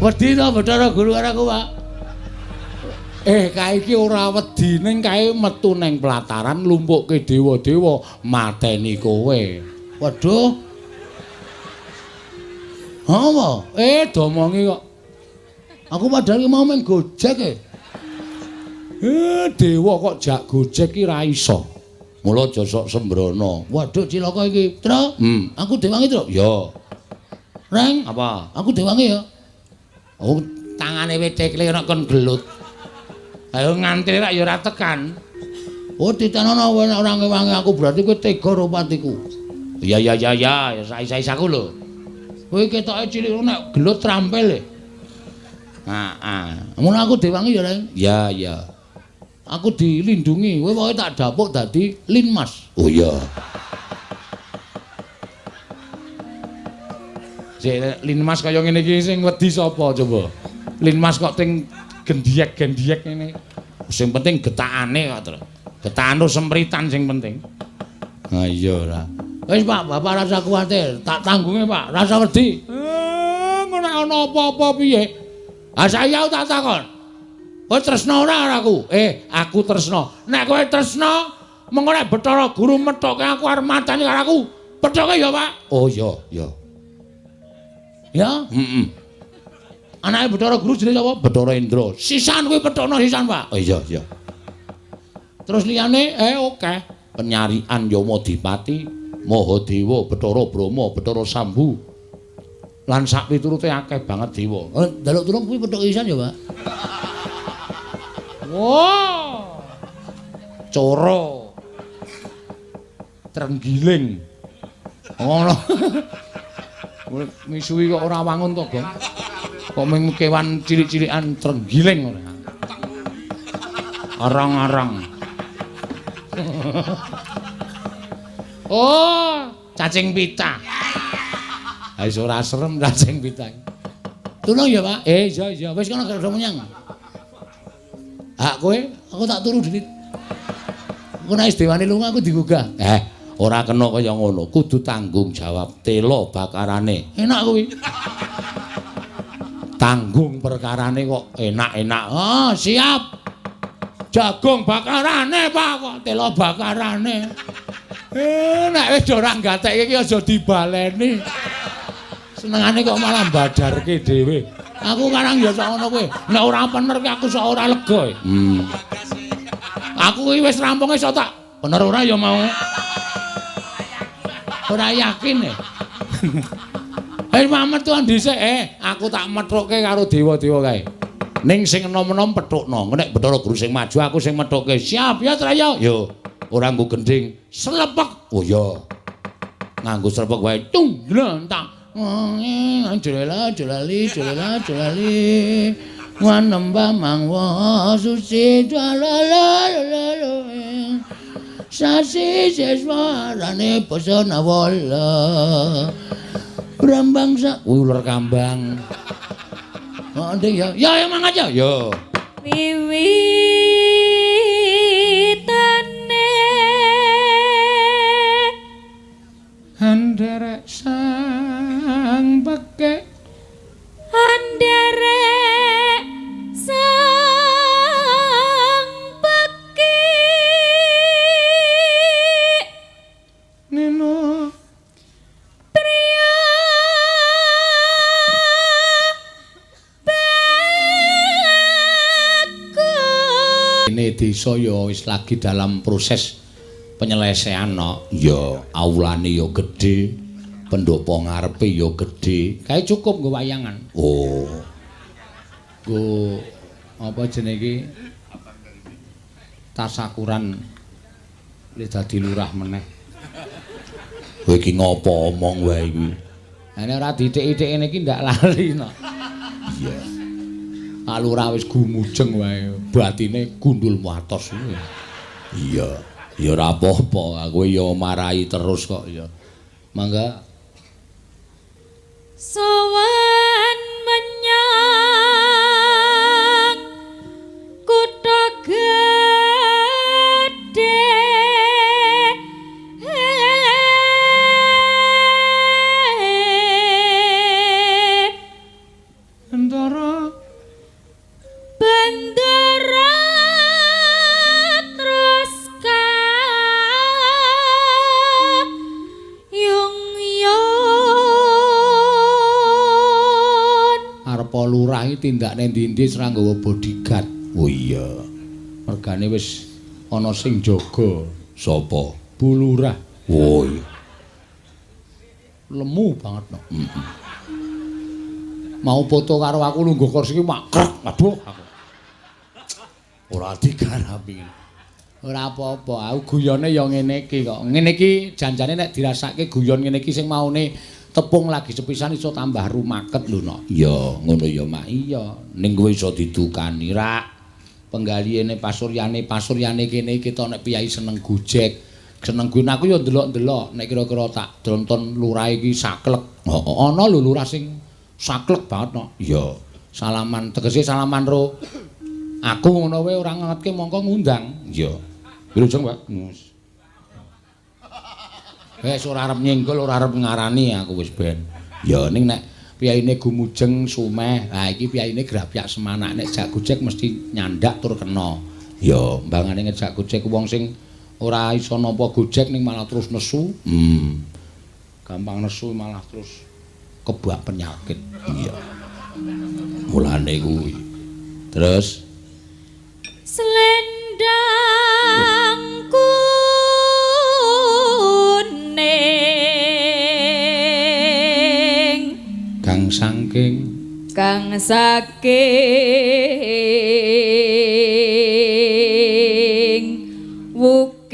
Wedi to Bathara Guru karo aku, Pak? Kae iki ora wedi ning kae metu ning pelataran lumpukke dewa-dewa mateni kowe. Waduh. Apa? Domongi kok. Aku padahal mau main Gojek e. Dewa kok jak Gojek ki ra iso. Mula aja sok sembrono. Waduh cilaka iki. Tru. Aku dewangi, Tru. Ya. Reng, apa? Aku dewangi ya. Oh, tangane wis tekle ana kon gelut. Ayo ngantri rak ya ora tekan. Oh, titenono kowe nek ora ngewangi aku berarti kowe tega karo patiku. Ya ya ya ya, ya sais-sais aku lho. Kowe ketoke cilik nek gelut trampil e. Heeh. Ngono aku dewangi ya, Reng. Ya ya. Aku dilindungi, kowe pokoke tak dapuk dadi Linmas. Oh iya. Sik Linmas kaya ngene iki sing wedi sapa coba? Linmas kok ting gendhiyek-gendhiyek ngene. Sing penting getakane kok, Tru. Getakan sempritan sing penting. Ha iya ora. Wis Pak, Bapak rasa kuwatir, tak tanggunge Pak, rasa wedi. Ngono ana apa-apa piye? Ha saya tak takon. Kowe tresna ora karo aku? Aku tresna. Nek kowe tresna, mengko nek Bathara Guru methoke aku arep mateni karo aku. Pethoke ya, Pak. Oh iya, iya. Ya, heeh. Anake Bathara Guru jenenge sapa? Bathara Indra. Sisan kuwi pethokno sisan, Pak. Oh iya, iya. Terus liyane oke. Penyarian Yamadipati, Mahadewa, Bathara Brahma, Bathara Sambu. Lan sak piturute akeh banget dewa. Njaluk tulung kuwi pethok sisan ya, Pak. Wah. Coro. Trenggiling. Ngono. Misuwi kok ora wangun to, Gong. Kok mung kewan cilik-cilikan trenggiling ora. Arang-arang. Oh, Cacing pita. Ha wis ora serem cacing pita. Tulung ya, Pak. Iya iya, wis kono gak menyang. Hak kowe, aku tak turu dhewe. Engko nek wis dewane lunga aku digugah. Ora kena kaya ngono, kudu tanggung jawab telo bakarane. Enak kuwi. Tanggung perkarane kok enak-enak. Oh, siap. Jagung bakarane, Pak, kok telo bakarane. Nek wis ora gatekke iki aja dibaleni. Senengane kok malah badarke dhewe. Aku karang ya sak ngono kuwi. Nek ora bener ki aku sak ora lega. Aku iki wis rampung iso tak bener ora ya mau. Ora yakin e. Mamet tuan dhisik, aku tak methukke karo dewa-dewa kae. Ning sing enom-enom pethukno. Nek Bathara Guru sing maju aku sing methukke. Siap ya Traya. Yo, ora nggo gendhing. Slepek. Oh iya. Nganggo slepek wae. Tung glontak. Jolela jolali jolela jolali. Wanembah mangwa suci jalala. Sasi seswarane basa nawala. Brambang sak uler kambang. Oh, nding ya. Ya ya mang aja. Yo. Wiwitane anderek sang pekek, anderek sang pekek, nino priya bagus. Ini desa ya wis lagi dalam proses penyelesaian no. Ya aulane ya gedhe, pendopo ngarepe ya gedhe. Kae cukup nggo wayangan. Oh. Nggo apa jenenge iki? Tasakuran le dadi lurah meneh. Kowe iki ngopo omong wae iki? Lah nek ora dithik-ithik ngene iki ndak lali no. Iya. Pak Lurah wis gumujeng wae, batine gundul atos kuwi. Iya. Ya ora apa-apa, aku ya marahi terus kok ya. Mangga. Sowan menyang kutha gedhe, Bendara bendara terus kayung yon. Arepa lurah iki tindakne ndi-ndi ora nggawa bodyguard. Oh iya. Mergane wis ana sing jaga. Sapa? Bu Lurah. Oh iya. Lemu banget no. Mau foto karo aku lungguh kursi iki makrek. Aduh aku. Ora digarapi. Ora apa-apa, aku guyone ya ngene iki kok. Ngene iki janjane nek dirasake guyon ngene iki sing maune tepung lagi sepisan iso tambah rumaket lho no. Iya, ngono ya Mak. Iya, ning kowe iso didukani rak. Penggalihane pasuryane, pasuryane kene iki to nek piyai seneng gojek, seneng guyon aku ya ndelok-ndelok nek kira-kira tak tonton lurah iki saklek. Heeh, ana lho lurah sing saklek banget no. Iya, salaman tegese salaman ro aku ngono wae ora ngetke mongko ngundang. Iya. Wilujeng, Pak. Wis ora arep nyenggol, ora arep ngarani aku wis ben. Ya ning nek piyaine gumujeng sumeh, ha iki piyaine grapyak semanak nek jak gojek mesti nyandak tur kena. Ya mbangane ngejak gojek wong sing ora iso nampa gojek ning malah terus nesu. Gampang nesu malah terus kebak penyakit. Iya. Mulane kuwi. Terus selendang kuning kang saking kang saking wukir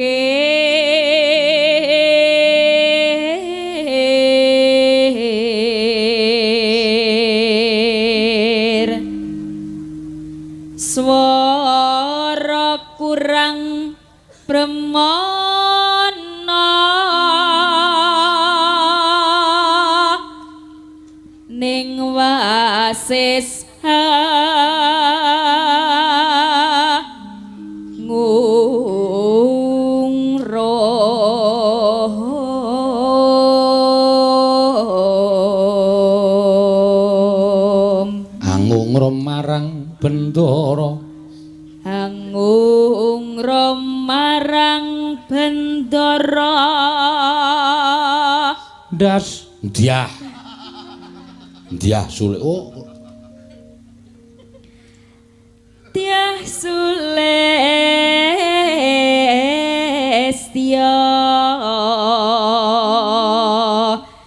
swara kurang premana. Ning wasis ngungrum. Angungrum marang Bendara. Angungrum marang Bendara. Ndas ndiah. Ndiah sulik. Oh. Tiah Sulestya.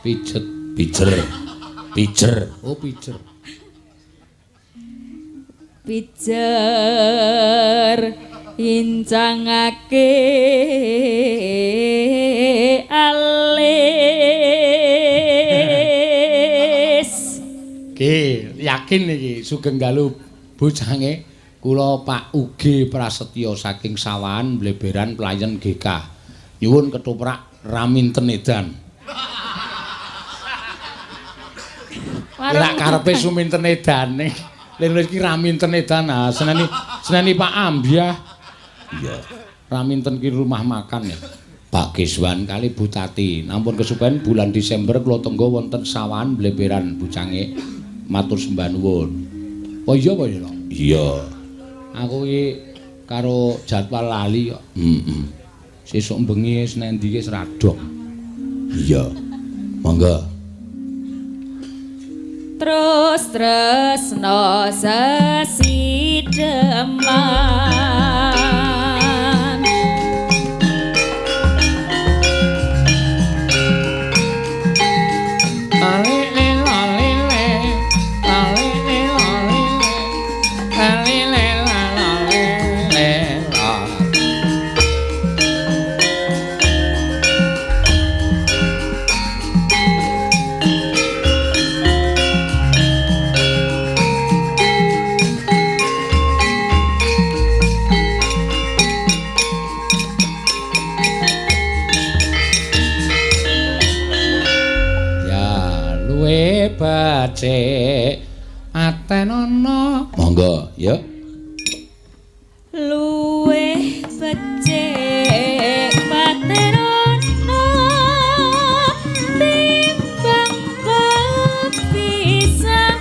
Pijet, pijer. Pijer. Oh, pijer. Pijer incangake alis. Ki, yakin iki sugeng dalu bocange kula Pak Uge Prasetyo saking Sawahan Bleberan Playen GK. Nyuwun ketoprak Raminten Edan. Lha karepe Suminten Edane. Lha iki Raminten Edan. Ah, seneni seneni Pak Ambyah. Iya. Raminten ki rumah makan ya. Pak Kiswan kali Bu Tati. Nampun kesupen bulan Desember kula tenggo wonten Sawahan Bleberan bocange matur sembah nuwun. Oh iya apa ya? Iya. Aku iki karo jadwal lali kok. Heeh. Sesuk bengi wis nang ndi wis radok. Iya. Monggo. Terus tresno sesideman. Becik atenono. Monggo ya. Luwih becik patenono timbang pepisah.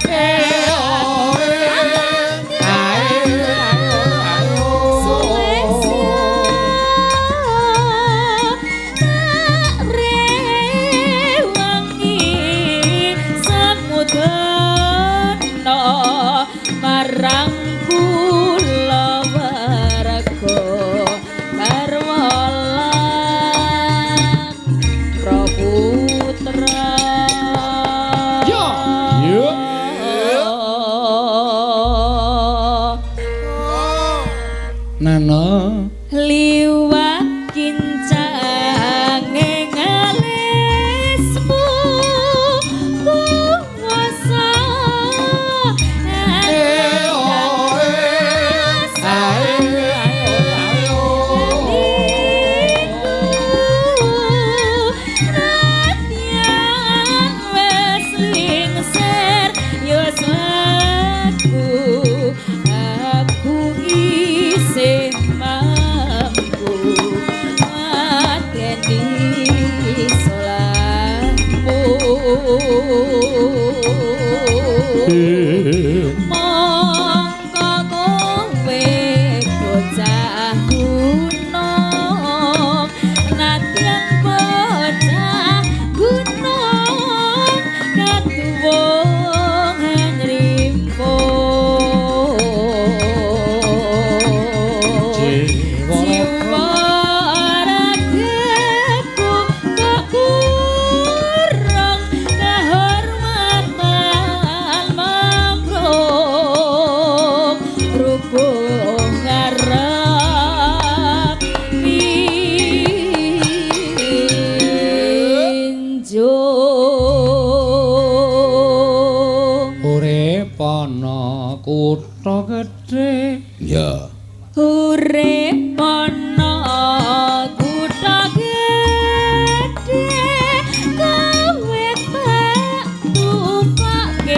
Marang kula warga karwalan Praputra. Yo. Yo. Nana liwat kincange ngalismu kuwasa. Aku isih mampu mateni salahmu. Mongko kowe bocah gunung, nadyan bocah gunung katuwung ngrimpo. Jiwa ragaku kok kurang kehormatan mamrung rubung ngarep pinjung. Urip ana kutha gedhe. Ya. Urip ana kutha gedhe kowe tak tukoke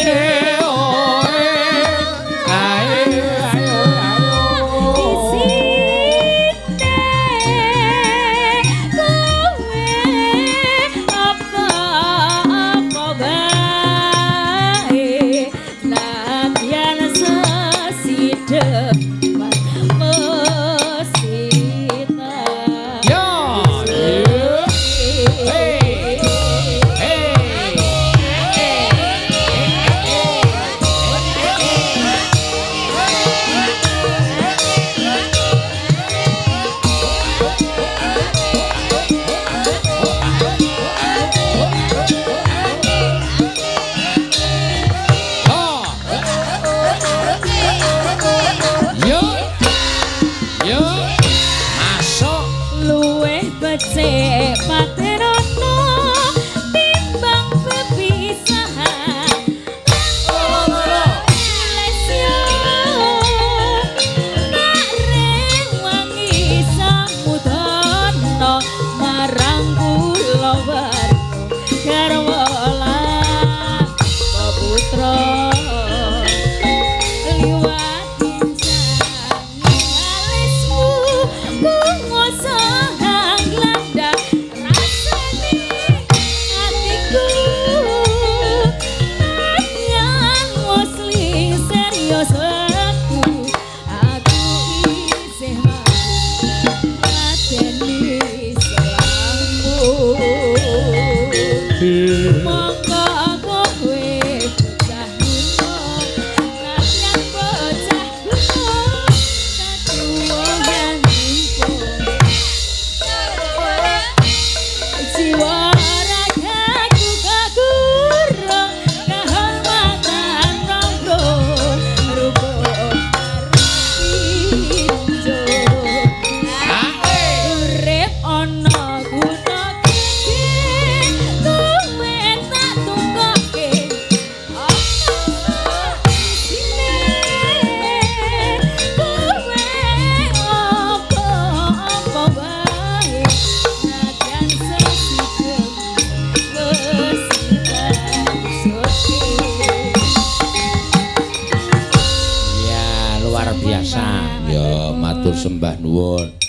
Matur sembah nuwun.